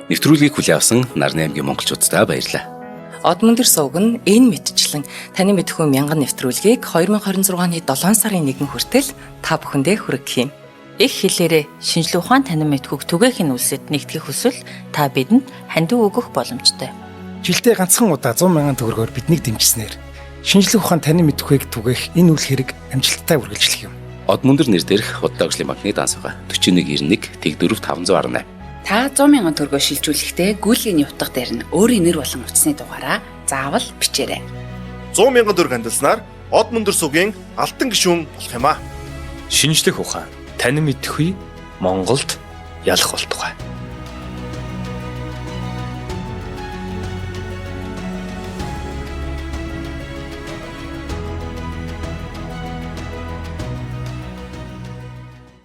Нэвтрүүлгийг хүлээн авсан Нарны аймгийн монголчууддаа баярлалаа. Од мөндөр сувг нь энэ мэтчлэн таны мэдхүү мянган нэвтрүүлгийг 2026 оны 7 сарын 1 хүртэл та бүхэндээ хүргэх юм. Их хэлээрээ шинжлэх ухаан танин мэдхүйг түгээх нь үлсэд нэгтгэх хүсвэл та бидэнд хандив өгөх боломжтой. Жилдээ ганцхан удаа 100 мянган төгрөгөөр биднийг дэмжсэнээр шинжлэх ухаан танин мэдхүйг түгээх энэ үйл хэрэг амжилттай үргэлжлэх юм. Од мөндөр нэр дээрх Худлаа хөгжлийн банкны данс байгаа. 4191 тэгдөрөв 518. Та 100 мянган төгрөгөөр шилжүүлэхдээ гүйлгээний утга дээр нь өөрийн нэр болон утасны дугаараа заавал бичээрэй. 100 мянган төгрөг хандилснаар Од мөндөр сугийн алтан гишүүн болох юм аа. Шинжлэх ухаан танин мэдхүй Монголд ялах болтугай.